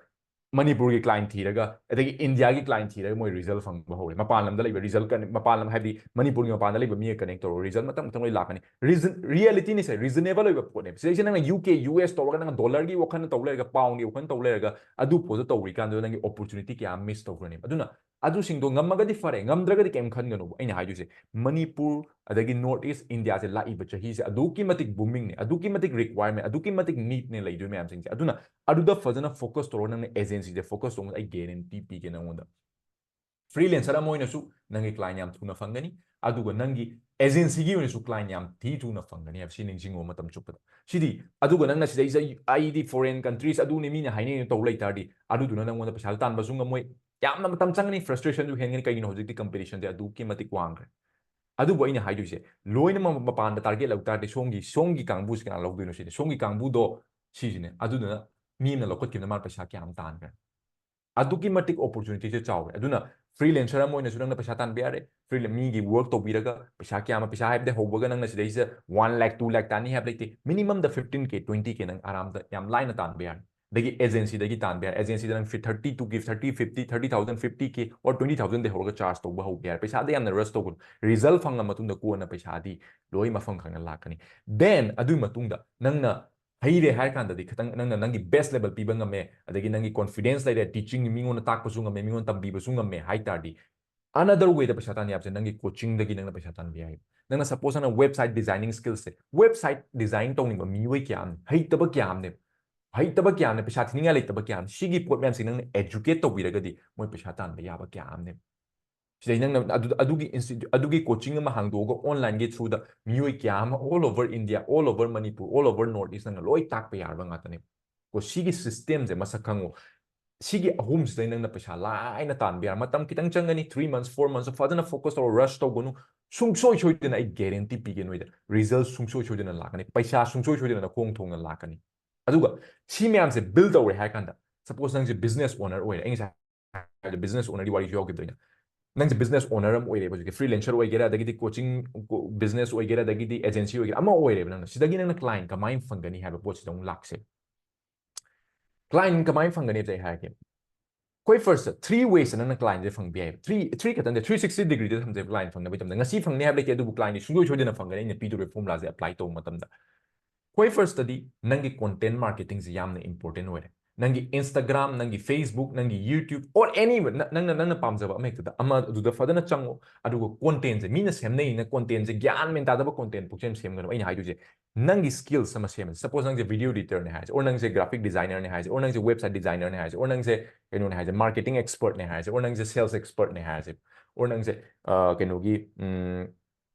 ꯃꯅꯤꯄꯨꯔꯒꯤ ꯀ꯭ꯂꯥꯏꯟ ꯊꯤꯔꯒ, ꯑꯗꯒꯤ ꯏꯟꯗꯤꯌꯥꯒꯤ ꯀ꯭ꯂꯥꯏꯟ ꯊꯤꯔꯒ ꯃꯣꯏ ꯔꯤꯖꯜ ꯐꯪꯕ ꯍꯧꯔꯦ꯫ ꯃꯄꯥꯟ ꯂꯝꯗ ꯂꯩꯕ ꯔꯤꯖꯜ, ꯃꯄꯥꯟ ꯂꯝ ꯍꯥꯏꯕꯗꯤ ꯃꯅꯤꯄꯨꯔꯒꯤ ꯃꯄꯥꯟꯗ ꯂꯩꯕ ꯃꯤꯒ ꯀꯅꯦꯛ ꯇꯧꯔꯒ ꯔꯤꯖꯜ ꯃꯊꯪ ꯃꯊꯪ ꯂꯣꯏ ꯂꯥꯛꯀꯅꯤ꯫ ꯔꯤꯖꯟ, ꯔꯤꯌꯦꯂꯤꯇꯤꯅꯤꯁꯦ, ꯔꯤꯖꯅꯦꯕꯜ ꯑꯣꯏꯕ ꯄꯣꯠꯅꯦꯕ꯫ ꯁꯤꯗꯩꯁꯤꯗ ꯅꯪꯅ ꯌꯨ ꯀꯦ, ꯌꯨ ꯑꯦꯁ ꯇꯧꯔꯒ ꯅꯪꯅ ꯗꯣꯂꯔꯒꯤ ꯋꯥꯈꯜ ꯇꯧ ꯂꯩꯔꯒ, ꯄꯥꯎꯟꯒꯤ ꯋꯥꯈꯜ ꯇꯧ ꯂꯩꯔꯒ, ꯑꯗꯨ ꯄꯣꯠꯇꯣ ꯇꯧꯔꯤꯀꯥꯟꯗꯨꯗ ꯅꯪꯒꯤ ꯑꯣꯄꯣꯔꯆꯨꯅꯤꯇꯤ ꯀꯌꯥ ꯃꯤꯁ ꯇꯧꯈ꯭ꯔꯅꯦꯕ꯫ ꯑꯗꯨꯅ ꯑꯗꯨꯁꯤꯡꯗꯣ ꯉꯝꯃꯒꯗꯤ ꯐꯔꯦ, ꯉꯝꯗ꯭ꯔꯒꯗꯤ ꯀꯩꯝ ꯈꯟꯒꯅꯨꯕ꯫ ꯑꯩꯅ ꯍꯥꯏꯗꯣꯏꯁꯦ, ꯃꯅꯤꯄꯨꯔ ꯑꯗꯒꯤ ꯅꯣꯔꯠ ꯏꯁ ꯏꯟꯗꯤꯌꯥꯁꯦ ꯂꯥꯛꯏꯕ ꯆꯍꯤꯁꯦ ꯑꯗꯨꯛꯀꯤ ꯃꯇꯤꯛ ꯕꯨꯃꯤꯡꯅꯦ, ꯑꯗꯨꯛꯀꯤ ꯃꯇꯤꯛ ꯔꯤꯀ꯭ꯋꯥꯌꯔꯃꯦꯟ, ꯑꯗꯨꯛꯀꯤ ꯃꯇꯤꯛ ꯅꯤꯗꯅꯦ ꯂꯩꯗꯣꯏ ꯃꯌꯥꯝꯁꯤꯡꯁꯦ꯫ ꯑꯗꯨꯅ ꯑꯗꯨꯗ ꯐꯖꯅ ꯐꯣꯀꯁ ꯇꯧꯔꯒ ꯅꯪꯅ ꯑꯦꯖꯦꯟꯁꯤꯁꯦ ꯐꯣꯀꯁ ꯇꯧꯕꯗ ꯑꯩ ꯒꯦꯔꯦꯟꯇꯤ ꯄꯤꯒꯦ ꯅꯪꯉꯣꯟꯗ꯫ ꯐ꯭ꯔꯤꯂꯦꯟꯁꯔ ꯑꯃ ꯑꯣꯏꯅꯁꯨ ꯅꯪꯒꯤ ꯀ꯭ꯂꯥꯏꯟ ꯌꯥꯝ ꯊꯨꯅ ꯐꯪꯒꯅꯤ, ꯑꯗꯨꯒ ꯅꯪꯒꯤ ꯑꯦꯖꯦꯟꯁꯤꯒꯤ ꯑꯣꯏꯅꯁꯨ ꯀ꯭ꯂꯥꯏꯟ ꯌꯥꯝ ꯊꯤ ꯊꯨꯅ ꯐꯪꯒꯅꯤ ꯍꯥꯏꯕꯁꯤ ꯅꯤꯡꯁꯤꯡꯉꯨ ꯃꯇꯝ ꯆꯨꯞꯄꯗ꯫ ꯁꯤꯗꯤ, ꯑꯗꯨꯒ ꯅꯪꯅ ꯁꯤꯗꯩꯁꯤꯗ ꯑꯩꯗꯤ ꯐꯣꯔꯦꯟ ꯀꯟꯇ꯭ꯔꯤꯁ ꯑꯗꯨꯅꯤ ꯃꯤꯅ ꯍꯥꯏꯅꯩꯅ ꯇꯧ ꯂꯩ ꯇꯥꯔꯗꯤ, ꯑꯗꯨꯗꯨꯅ ꯅꯪꯉꯣꯟꯗ ꯄꯩꯁꯥꯁꯨ ꯇꯥꯟꯕꯁꯨ ꯉꯝꯃꯣꯏ, ꯌꯥꯝꯅ ꯃꯇꯝ ꯆꯪꯒꯅꯤ, ꯐ꯭ꯔꯁꯇ꯭ꯔꯦꯁꯟꯁꯨ ꯍꯦꯟꯒꯅꯤ꯫ ꯀꯩꯒꯤꯅꯣ? ꯍꯧꯖꯤꯛꯇꯤ ꯀꯝꯄꯤꯇꯤꯁꯟꯁꯦ ꯑꯗꯨꯛꯀꯤ ꯃꯇꯤꯛ ꯋꯥꯡꯈ꯭ꯔꯦ꯫ ꯑꯗꯨꯕꯨ ꯑꯩꯅ ꯍꯥꯏꯗꯣꯏꯁꯦ, ꯂꯣꯏꯅꯃꯛ ꯃꯄꯥꯟꯗ ꯇꯥꯔꯒꯦꯠ ꯂꯧ ꯇꯥꯔꯗꯤ ꯁꯣꯝꯒꯤ, ꯁꯣꯝꯒꯤ ꯀꯥꯡꯕꯨꯁꯤ ꯀꯅꯥ ꯂꯧꯗꯣꯏꯅꯣ ꯁꯤꯅꯤ꯫ ꯁꯣꯝꯒꯤ ꯀꯥꯡꯕꯨꯗꯣ ꯁꯤꯁꯤꯅꯦ꯫ ꯑꯗꯨꯗꯨꯅ ꯃꯤ ꯑꯃꯅ ꯂꯧꯈꯠꯈꯤꯕꯗ ꯃꯥꯅ ꯄꯩꯁꯥ ꯀꯌꯥ ꯑꯃ ꯇꯥꯟꯈ꯭ꯔꯦ? ꯑꯗꯨꯛꯀꯤ ꯃꯇꯤꯛ opportunity ꯁꯦ ꯆꯥꯎꯋꯦ꯫ ꯑꯗꯨꯅ freelancer ꯑꯃ ꯑꯣꯏꯅꯁꯨ ꯅꯪꯅ ꯄꯩꯁꯥ ꯇꯥꯟꯕ ꯌꯥꯔꯦ꯫ Free- ꯃꯤꯒꯤ work ꯇꯧꯕꯤꯔꯒ ꯄꯩꯁꯥ ꯀꯌꯥ ꯑꯃ, ꯄꯩꯁꯥ ꯍꯥꯏꯕꯗꯤ ꯍꯧꯕꯒ ꯅꯪꯅ ꯁꯤꯗꯩꯁꯤꯗ one lakh, two lakh ꯇꯥꯅꯤ ꯍꯥꯏꯕ ꯂꯩꯇꯦ꯫ Minimum ꯗ fifteen K, twenty K ꯅꯪ ꯑꯔꯥꯝꯗ ꯌꯥꯝ ꯂꯥꯏꯅ ꯇꯥꯟꯕ ꯌꯥꯔꯦ꯫ ꯑꯗꯒꯤ agency ꯗꯒꯤ ꯇꯥꯟꯕ ꯌꯥꯔꯦ꯫ Agency ꯗ ꯅꯪ thirty to give, thirty, fifty, thirty thousand, fifty K or twenty thousand ꯗꯩ ꯍꯧꯔꯒ charge ꯇꯧꯕ ꯍꯧꯕ ꯌꯥꯔꯦ꯫ ꯄꯩꯁꯥꯗ ꯌꯥꯝꯅ rush ꯇꯧꯒꯅꯨ꯫ Result ꯐꯪꯉ ꯃꯇꯨꯡꯗ ꯀꯣꯟꯅ ꯄꯩꯁꯥꯗꯤ ꯂꯣꯏ ꯃꯐꯝ ꯈꯪꯅ ꯂꯥꯛꯀꯅꯤ꯫ Then ꯑꯗꯨꯒꯤ ꯃꯇꯨꯡꯗ ꯅꯪꯅ ꯍꯩꯔꯦ ꯍꯥꯏꯔ ꯀꯥꯟꯗꯗꯤ ꯈꯤꯇꯪ ꯅꯪꯅ ꯅꯪꯒꯤ best level ꯄꯤꯕ ꯉꯝꯃꯦ, ꯑꯗꯒꯤ ꯅꯪꯒꯤ confidence ꯂꯩꯔꯦ, teaching ꯃꯤꯉꯣꯟꯗ ꯇꯥꯛꯄꯁꯨ ꯉꯝꯃꯦ, ꯃꯤꯉꯣꯟꯗ ꯇꯝꯕꯤꯕꯁꯨ ꯉꯝꯃꯦ ꯍꯥꯏ ꯇꯥꯔꯗꯤ, another way ꯗ ꯄꯩꯁꯥ ꯇꯥꯟꯕ ꯌꯥꯕꯁꯦ ꯅꯪꯒꯤ coaching ꯗꯒꯤ ꯅꯪꯅ ꯄꯩꯁꯥ ꯇꯥꯟꯕ ꯌꯥꯏ꯫ ꯅꯪꯅ suppose ꯅꯪꯅ website designing skill ꯁꯦ, website design ꯇꯧꯅꯤꯡꯕ ꯃꯤꯑꯣꯏ ꯀꯌꯥ ꯑꯃꯅꯤ, ꯍꯩꯇꯕ ꯀꯌꯥ ꯑꯃꯅꯦꯕ, ꯍꯩꯇꯕ ꯀꯌꯥ ꯑꯃꯅꯦ, ꯄꯩꯁꯥ ꯊꯤꯅꯤꯡꯉꯥꯏ ꯂꯩꯇꯕ ꯀꯌꯥ ꯑꯃꯅꯤ꯫ ꯁꯤꯒꯤ ꯄꯣꯠ ꯃꯌꯥꯝꯁꯤ ꯅꯪꯅ educate ꯇꯧꯕꯤꯔꯒꯗꯤ ꯃꯣꯏ ꯄꯩꯁꯥ ꯇꯥꯟꯕ ꯌꯥꯕ ꯀꯌꯥ ꯑꯃꯅꯦꯕ꯫ ꯁꯤꯗꯩ ꯅꯪꯅ ꯑꯗꯨ, ꯑꯗꯨꯒꯤ institute, ꯑꯗꯨꯒꯤ coaching ꯑꯃ ꯍꯥꯡꯗꯣꯛꯑꯒ online ꯒꯤ through ꯗ ꯃꯤꯑꯣꯏ ꯀꯌꯥ ꯑꯃ all over India, all over Manipur, all over North East ꯅꯪꯅ ꯂꯣꯏ ꯇꯥꯛꯄ ꯌꯥꯔꯕ ꯉꯥꯛꯇꯅꯦ꯫ ꯀꯣ, ꯁꯤꯒꯤ system ꯁꯦ ꯃꯁꯛ ꯈꯪꯉꯣ꯫ ꯁꯤꯒꯤ ꯑꯍꯨꯝꯁꯤꯗꯩ ꯅꯪꯅ ꯄꯩꯁꯥ ꯂꯥꯏꯅ ꯇꯥꯟꯕ ꯌꯥꯔꯦ꯫ ꯃꯇꯝ ꯈꯤꯇꯪ ꯆꯪꯒꯅꯤ, three months, four months, ꯐꯖꯅ focus ꯇꯧꯔꯣ, rush ꯇꯧꯒꯅꯨ꯫ ꯁꯨꯡꯁꯣꯏ ꯁꯣꯏꯗꯅ ꯑꯩ guarantee ꯄꯤꯒꯦ ꯅꯣꯏꯗ, result ꯁꯨꯡꯁꯣꯏ ꯁꯣꯏꯗꯅ ꯂꯥꯛꯀꯅꯤ, ꯄꯩꯁꯥ ꯁꯨꯡꯁꯣꯏ ꯁꯣꯏꯗꯅ ꯅꯈꯣꯡ ꯊꯣꯡꯅ ꯂꯥꯛꯀꯅꯤ꯫ ꯑꯗꯨꯒ ꯁꯤ ꯃꯌꯥꯝꯁꯦ build ꯇꯧꯔꯦ ꯍꯥꯏ ꯀꯥꯟꯗ, suppose ꯅꯪꯁꯦ business owner ꯑꯣꯏꯔꯦ, ꯑꯩ ꯉꯁꯥꯏ ꯍꯥꯏꯕꯗ business owner ꯒꯤ ꯋꯥꯔꯤꯁꯨ ꯌꯥꯎꯈꯤꯕꯗꯣ ꯑꯩꯅ꯫ ꯅꯪꯁꯦ business owner ꯑꯃ ꯑꯣꯏꯔꯦꯕ ꯍꯧꯖꯤꯛꯀꯤ, freelancer ꯑꯣꯏꯒꯦꯔꯥ, ꯑꯗꯒꯤꯗꯤ coaching, ꯀꯣ-, business ꯑꯣꯏꯒꯦꯔꯥ, ꯑꯗꯒꯤꯗꯤ agency ꯑꯣꯏꯒꯦꯔꯥ, ꯑꯃ ꯑꯣꯏꯔꯦꯕ ꯅꯪꯅ꯫ ꯁꯤꯗꯒꯤ ꯅꯪꯅ client ꯀꯃꯥꯏꯅ ꯐꯪꯒꯅꯤ ꯍꯥꯏꯕ ꯄꯣꯠꯁꯤꯗ ꯑꯃꯨꯛ ꯂꯥꯛꯁꯦ꯫ Client ꯀꯃꯥꯏꯅ ꯐꯪꯒꯅꯤ ꯍꯥꯏꯕꯁꯦ ꯑꯩ ꯍꯥꯏꯔꯛꯀꯦ꯫ ꯑꯩꯈꯣꯏ first three ways ꯅꯪꯅ client ꯁꯦ ꯐꯪꯕ ꯌꯥꯏꯕ꯫ Three, three ꯈꯛꯇꯪꯗ, three sixty degree ꯗ ꯊꯝꯖꯩꯕ client ꯐꯪꯅꯕꯒꯤ ꯇꯝꯗ꯫ ꯉꯁꯤ ꯐꯪꯅꯤ ꯍꯥꯏꯕ ꯂꯩꯇꯦ, ꯑꯗꯨꯕꯨ client ꯗꯤ ꯁꯨꯡꯁꯣꯏ ꯁꯣꯏꯗꯅ ꯐꯪꯒꯅꯤ ꯑꯩꯅ ꯄꯤꯗꯧꯔꯤꯕ formula ꯁꯦ apply ꯇꯧꯕ ꯃꯇꯝꯗ꯫ ꯑꯩꯈꯣꯏ first ꯇꯗꯤ ꯅꯪꯒꯤ content marketing ꯁꯦ ꯌꯥꯝꯅ important ꯑꯣꯏꯔꯦ꯫ ꯅꯪꯒꯤ Instagram, ꯅꯪꯒꯤ Facebook, ꯅꯪꯒꯤ YouTube, or any, ꯅ-, ꯅꯪꯅ, ꯅꯪꯅ ꯄꯥꯝꯖꯕ ꯑꯃ ꯍꯦꯛꯇꯗ ꯑꯃ ꯑꯗꯨꯗ ꯐꯖꯅ ꯆꯪꯉꯣ꯫ ꯑꯗꯨꯒ content ꯁꯦ, ꯃꯤꯅ ꯁꯦꯝꯅꯩꯅ content ꯁꯦ, ꯒ꯭ꯌꯥꯟ ꯃꯦꯟ ꯇꯥꯗꯕ content ꯄꯨꯡꯁꯦꯝ ꯁꯦꯝꯒꯅꯨ꯫ ꯑꯩꯅ ꯍꯥꯏꯗꯣꯏꯁꯦ, ꯅꯪꯒꯤ skills ꯑꯃ ꯁꯦꯝꯃꯁꯤ꯫ Suppose ꯅꯪꯁꯦ video editor ꯅꯦ ꯍꯥꯏꯁꯦ, or ꯅꯪꯁꯦ graphic designer ꯅꯦ ꯍꯥꯏꯁꯦ, or ꯅꯪꯁꯦ website designer ꯅꯦ ꯍꯥꯏꯁꯦ, or ꯅꯪꯁꯦ ꯀꯩꯅꯣꯅꯦ ꯍꯥꯏꯁꯦ, marketing expert ꯅꯦ ꯍꯥꯏꯁꯦ, or ꯅꯪꯁꯦ sales expert ꯅꯦ ꯍꯥꯏꯁꯦ, or ꯅꯪꯁꯦ, ꯑ, ꯀꯩꯅꯣꯒꯤ, ꯎꯝ,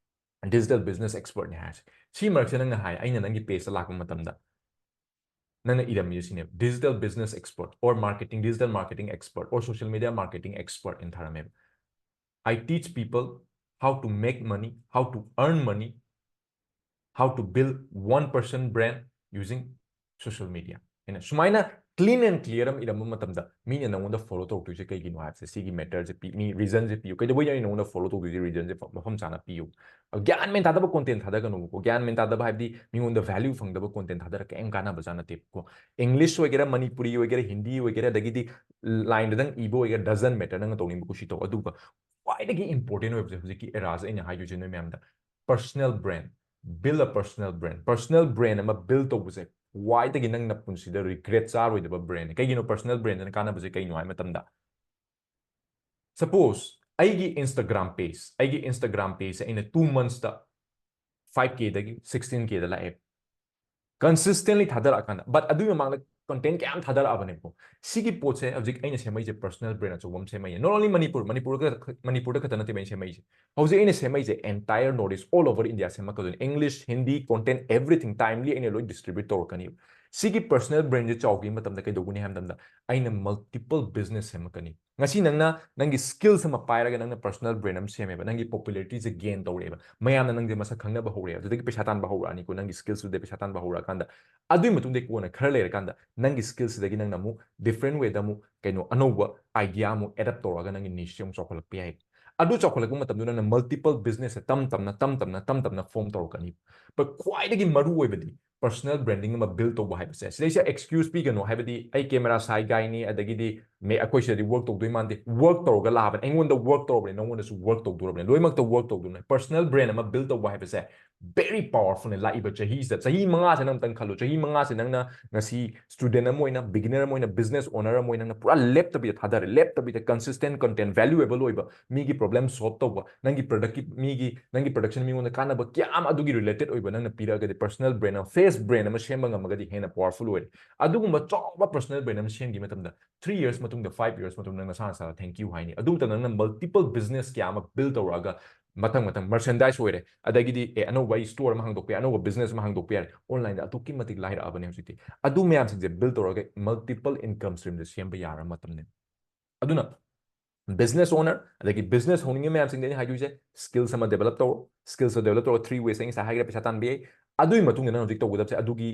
digital business expert ꯅꯦ ꯍꯥꯏꯔꯁꯦ꯫ ꯁꯤ ꯃꯔꯛꯁꯦ ꯅꯪꯅ ꯍꯥꯏ, ꯑꯩꯅ ꯅꯪꯒꯤ page ꯇ ꯂꯥꯛꯄ ꯃꯇꯝꯗ ꯅꯪꯅ ꯏꯔꯝꯃꯤꯁꯦ ꯁꯤꯅꯦꯕ, "Digital business expert or marketing, digital marketing expert or social media marketing expert" ꯅ ꯊꯥꯔꯝꯃꯦꯕ꯫ "I teach people how to make money, how to earn money, how to build one person brand using social media" ꯍꯥꯏꯅ ꯁꯨꯃꯥꯏꯅ clean and clear ꯑꯃ ꯏꯔꯝꯕ ꯃꯇꯝꯗ ꯃꯤꯅ ꯅꯪꯉꯣꯟꯗ follow ꯇꯧꯔꯛꯇꯣꯏꯁꯦ ꯀꯩꯒꯤꯅꯣ ꯍꯥꯏꯕꯁꯦ, ꯁꯤꯒꯤ matter ꯁꯦ ꯄꯤ, ꯃꯤ reason ꯁꯦ ꯄꯤꯌꯨ꯫ ꯀꯩꯗꯧꯕꯩꯅꯣ ꯑꯩꯅ ꯅꯪꯉꯣꯟꯗ follow ꯇꯧꯗꯣꯏꯁꯦ? Reason ꯁꯦ ꯃꯐꯝ ꯆꯥꯅ ꯄꯤꯌꯨ꯫ ꯒ꯭ꯌꯥꯟ ꯃꯦꯟ ꯇꯥꯗꯕ content ꯊꯥꯗꯒꯅꯨꯕꯀꯣ꯫ ꯒ꯭ꯌꯥꯟ ꯃꯦꯟ ꯇꯥꯗꯕ ꯍꯥꯏꯕꯗꯤ ꯃꯤꯉꯣꯟꯗ value ꯐꯪꯗꯕ content ꯊꯥꯗꯔꯒ ꯀꯩꯝ ꯀꯥꯟꯅꯕ ꯆꯥ ꯅꯠꯇꯦꯕꯀꯣ꯫ English ꯑꯣꯏꯒꯦꯔꯥ, ꯃꯅꯤꯄꯨꯔꯤ ꯑꯣꯏꯒꯦꯔꯥ, ꯍꯤꯟꯗꯤ ꯑꯣꯏꯒꯦꯔꯥ, ꯑꯗꯒꯤꯗꯤ line ꯗꯗꯪ ꯏꯕ ꯑꯣꯏꯒꯦꯔꯥ, doesn't matter, ꯅꯪꯅ ꯇꯧꯅꯤꯡꯕ ꯀꯨꯁꯤ ꯇꯧ꯫ ꯑꯗꯨꯒ ꯈ꯭ꯋꯥꯏꯗꯒꯤ important ꯑꯣꯏꯕꯁꯦ ꯍꯧꯖꯤꯛꯀꯤ era ꯁꯦ ꯑꯩꯅ ꯍꯥꯏꯗꯣꯏꯁꯦ ꯅꯣꯏ ꯃꯌꯥꯝꯗ, personal brand, build a personal brand꯫ Personal brand ꯑꯃ build ꯇꯧꯕꯁꯦ ꯈ꯭ꯋꯥꯏꯗꯒꯤ ꯅꯪꯅ ꯄꯨꯟꯁꯤꯗ regret ꯆꯥꯔꯣꯏꯗꯕ brand ꯅꯤ꯫ ꯀꯩꯒꯤꯅꯣ personal brand ꯅ ꯀꯥꯟꯅꯕꯁꯦ ꯀꯩꯅꯣ ꯍꯥꯏ ꯃꯇꯝꯗ, suppose ꯑꯩꯒꯤ Instagram page, ꯑꯩꯒꯤ Instagram page ꯁꯦ ꯑꯩꯅ two months ꯇ five K ꯗꯒꯤ sixteen K ꯗ ꯂꯥꯛꯑꯦ, consistently ꯊꯥꯗꯔꯛꯑꯀꯥꯟꯗ꯫ But ꯑꯗꯨꯒꯤ ꯃꯃꯥꯡꯗ content ꯀꯌꯥꯝ ꯊꯥꯗꯔꯛꯑꯕꯅꯦꯕꯀꯣ꯫ ꯁꯤꯒꯤ ꯄꯣꯠꯁꯦ ꯍꯧꯖꯤꯛ ꯑꯩꯅ ꯁꯦꯝꯃꯛꯏꯁꯦ personal brand ꯑꯆꯧꯕ ꯑꯃ ꯁꯦꯝꯃꯛꯏꯅꯦ꯫ Not only ꯃꯅꯤꯄꯨꯔ, ꯃꯅꯤꯄꯨꯔꯗ ꯈꯛꯇ, ꯃꯅꯤꯄꯨꯔꯗ ꯈꯛꯇ ꯅꯠꯇꯦꯕ ꯑꯩꯅ ꯁꯦꯝꯃꯛꯏꯁꯦ꯫ ꯍꯧꯖꯤꯛ ꯑꯩꯅ ꯁꯦꯝꯃꯛꯏꯁꯦ entire North East, all over India ꯁꯦꯝꯃꯛꯀꯗꯣꯏꯅꯤ꯫ English, Hindi, content, everything timely ꯑꯩꯅ ꯂꯣꯏ distribute ꯇꯧꯔꯛꯀꯅꯤ꯫ ꯁꯤꯒꯤ personal brand ꯁꯦ ꯆꯥꯎꯈꯤꯕ ꯃꯇꯝꯗ ꯀꯩꯗꯧꯒꯅꯤ ꯍꯥꯏꯕ ꯃꯇꯝꯗ, ꯑꯩꯅ multiple business ꯁꯦꯝꯃꯛꯀꯅꯤ꯫ ꯉꯁꯤ ꯅꯪꯅ ꯅꯪꯒꯤ skills ꯑꯃ ꯄꯥꯏꯔꯒ ꯅꯪꯅ personal brand ꯑꯃ ꯁꯦꯝꯃꯦꯕ, ꯅꯪꯒꯤ popularity ꯁꯦ gain ꯇꯧꯔꯛꯑꯦꯕ, ꯃꯌꯥꯝꯅ ꯅꯪꯁꯦ ꯃꯁꯛ ꯈꯪꯅꯕ ꯍꯧꯔꯛꯑꯦꯕ, ꯑꯗꯨꯗꯒꯤ ꯄꯩꯁꯥ ꯇꯥꯟꯕ ꯍꯧꯔꯛꯑꯅꯤꯀꯣ, ꯅꯪꯒꯤ skills ꯇꯨꯗꯒꯤ ꯄꯩꯁꯥ ꯇꯥꯟꯕ ꯍꯧꯔꯛꯑꯀꯥꯟꯗ꯫ ꯑꯗꯨꯒꯤ ꯃꯇꯨꯡꯗꯒꯤ ꯀꯣꯟꯅ ꯈꯔ ꯂꯩꯔꯀꯥꯟꯗ ꯅꯪꯒꯤ skills ꯁꯤꯗꯒꯤ ꯅꯪꯅ ꯑꯃꯨꯛ different way ꯗ ꯑꯃꯨꯛ ꯀꯩꯅꯣ ꯑꯅꯧꯕ idea ꯑꯃꯨꯛ adapt ꯇꯧꯔꯒ ꯅꯪꯒꯤ niche ꯁꯦ ꯑꯃꯨꯛ ꯆꯥꯎꯈꯠꯂꯛꯄ ꯌꯥꯏ꯫ ꯑꯗꯨ ꯆꯥꯎꯈꯠꯂꯛꯄ ꯃꯇꯝꯗ ꯅꯪꯅ multiple business ꯁꯦ ꯇꯝ ꯇꯝꯅ, ꯇꯝ ꯇꯝꯅ, ꯇꯝ ꯇꯝꯅ form ꯇꯧꯔꯛꯀꯅꯤ꯫ But ꯈ꯭ꯋꯥꯏꯗꯒꯤ ꯃꯔꯨ ꯑꯣꯏꯕꯗꯤ personal branding ꯑꯃ build ꯇꯧꯕ ꯍꯥꯏꯕꯁꯦ꯫ ꯁꯤꯗꯩꯁꯤꯗ excuse ꯄꯤꯒꯅꯨ, ꯍꯥꯏꯕꯗꯤ ꯑꯩ camera shy guy ꯅꯤ, ꯑꯗꯒꯤꯗꯤ ꯃꯦ-, ꯑꯩꯈꯣꯏ ꯁꯤꯗꯗꯤ work ꯇꯧꯗꯣꯏ ꯃꯥꯟꯗꯦ꯫ Work ꯇꯧꯔꯒ ꯂꯥꯛꯑꯕꯅꯦ, ꯑꯩꯉꯣꯟꯗ work ꯇꯧꯔꯕꯅꯦ, ꯅꯉꯣꯟꯗꯁꯨ work ꯇꯧꯗꯣꯔꯕꯅꯦ, ꯂꯣꯏꯅꯃꯛꯇ work ꯇꯧꯗꯣꯔꯕꯅꯦ꯫ Personal brand ꯑꯃ build ꯇꯧꯕ ꯍꯥꯏꯕꯁꯦ very powerful ꯅꯦ꯫ ꯂꯥꯛꯏꯕ ꯆꯍꯤꯁꯤꯗ, ꯆꯍꯤ ꯃꯉꯥꯁꯦ ꯅꯪ ꯑꯝꯇꯪ ꯈꯜꯂꯣ, ꯆꯍꯤ ꯃꯉꯥꯁꯦ ꯅꯪꯅ ꯉꯁꯤ student ꯑꯃ ꯑꯣꯏꯅ, beginner ꯑꯃ ꯑꯣꯏꯅ, business owner ꯑꯃ ꯑꯣꯏꯅ ꯅꯪꯅ ꯄꯨꯔꯥ ꯂꯦꯞꯇꯕꯤꯗ ꯊꯥꯗꯔꯦ, ꯂꯦꯞꯇꯕꯤꯗ consistent content, valuable ꯑꯣꯏꯕ, ꯃꯤꯒꯤ problem solve ꯇꯧꯕ, ꯅꯪꯒꯤ product ꯀꯤ, ꯃꯤꯒꯤ, ꯅꯪꯒꯤ production ꯃꯤꯉꯣꯟꯗ ꯀꯥꯟꯅꯕ ꯀꯌꯥ ꯑꯃ ꯑꯗꯨꯒꯤ related ꯑꯣꯏꯕ ꯅꯪꯅ ꯄꯤꯔꯛꯑꯒꯗꯤ, personal brand ꯑꯃ, face brand ꯑꯃ ꯁꯦꯝꯕ ꯉꯝꯃꯒꯗꯤ ꯍꯦꯟꯅ powerful ꯑꯣꯏꯔꯦ꯫ ꯑꯗꯨꯒꯨꯝꯕ ꯆꯥꯎꯕ personal brand ꯑꯃ ꯁꯦꯝꯈꯤꯕ ꯃꯇꯝꯗ, three years ꯃꯇꯨꯡꯗ, five years ꯃꯇꯨꯡꯗ ꯅꯪ ꯅꯁꯥ ꯅꯁꯥꯗ thank you ꯍꯥꯏꯅꯤ꯫ ꯑꯗꯨ ꯃꯇꯝꯗ ꯅꯪꯅ multiple business ꯀꯌꯥ ꯑꯃ build ꯇꯧꯔꯛꯑꯒ, ꯃꯊꯪ ꯃꯊꯪ merchandise ꯑꯣꯏꯔꯦ, ꯑꯗꯒꯤꯗꯤ, ꯑꯦ, ꯑꯅꯧꯕ ꯑꯩ store ꯑꯃ ꯍꯥꯡꯗꯣꯛꯄ ꯌꯥꯏ, ꯑꯅꯧꯕ business ꯑꯃ ꯍꯥꯡꯗꯣꯛꯄ ꯌꯥꯔꯦ, online ꯗ ꯑꯗꯨꯛꯀꯤ ꯃꯇꯤꯛ ꯂꯥꯏꯔꯛꯑꯕꯅꯦ ꯍꯧꯖꯤꯛꯇꯤ꯫ ꯑꯗꯨ ꯃꯌꯥꯝꯁꯤꯡꯁꯦ build ꯇꯧꯔꯒ multiple income stream ꯁꯦ ꯁꯦꯝꯕ ꯌꯥꯔꯕ ꯃꯇꯝꯅꯦ꯫ ꯑꯗꯨꯅ business owner, ꯑꯗꯒꯤ business ꯍꯧꯅꯤꯡꯉꯤ ꯃꯌꯥꯝꯁꯤꯡꯗ ꯑꯩꯅ ꯍꯥꯏꯗꯣꯏꯁꯦ, skills ꯑꯃ develop ꯇꯧꯔꯣ꯫ Skills ꯑꯃ develop ꯇꯧꯔꯣ, three ways ꯑꯩ ꯉꯁꯥꯏ ꯍꯥꯏꯈ꯭ꯔꯦ, ꯄꯩꯁꯥ ꯇꯥꯟꯕ ꯌꯥꯏ꯫ ꯑꯗꯨꯒꯤ ꯃꯇꯨꯡꯗ ꯅꯪ ꯍꯧꯖꯤꯛ ꯇꯧꯒꯗꯕꯁꯦ, ꯑꯗꯨꯒꯤ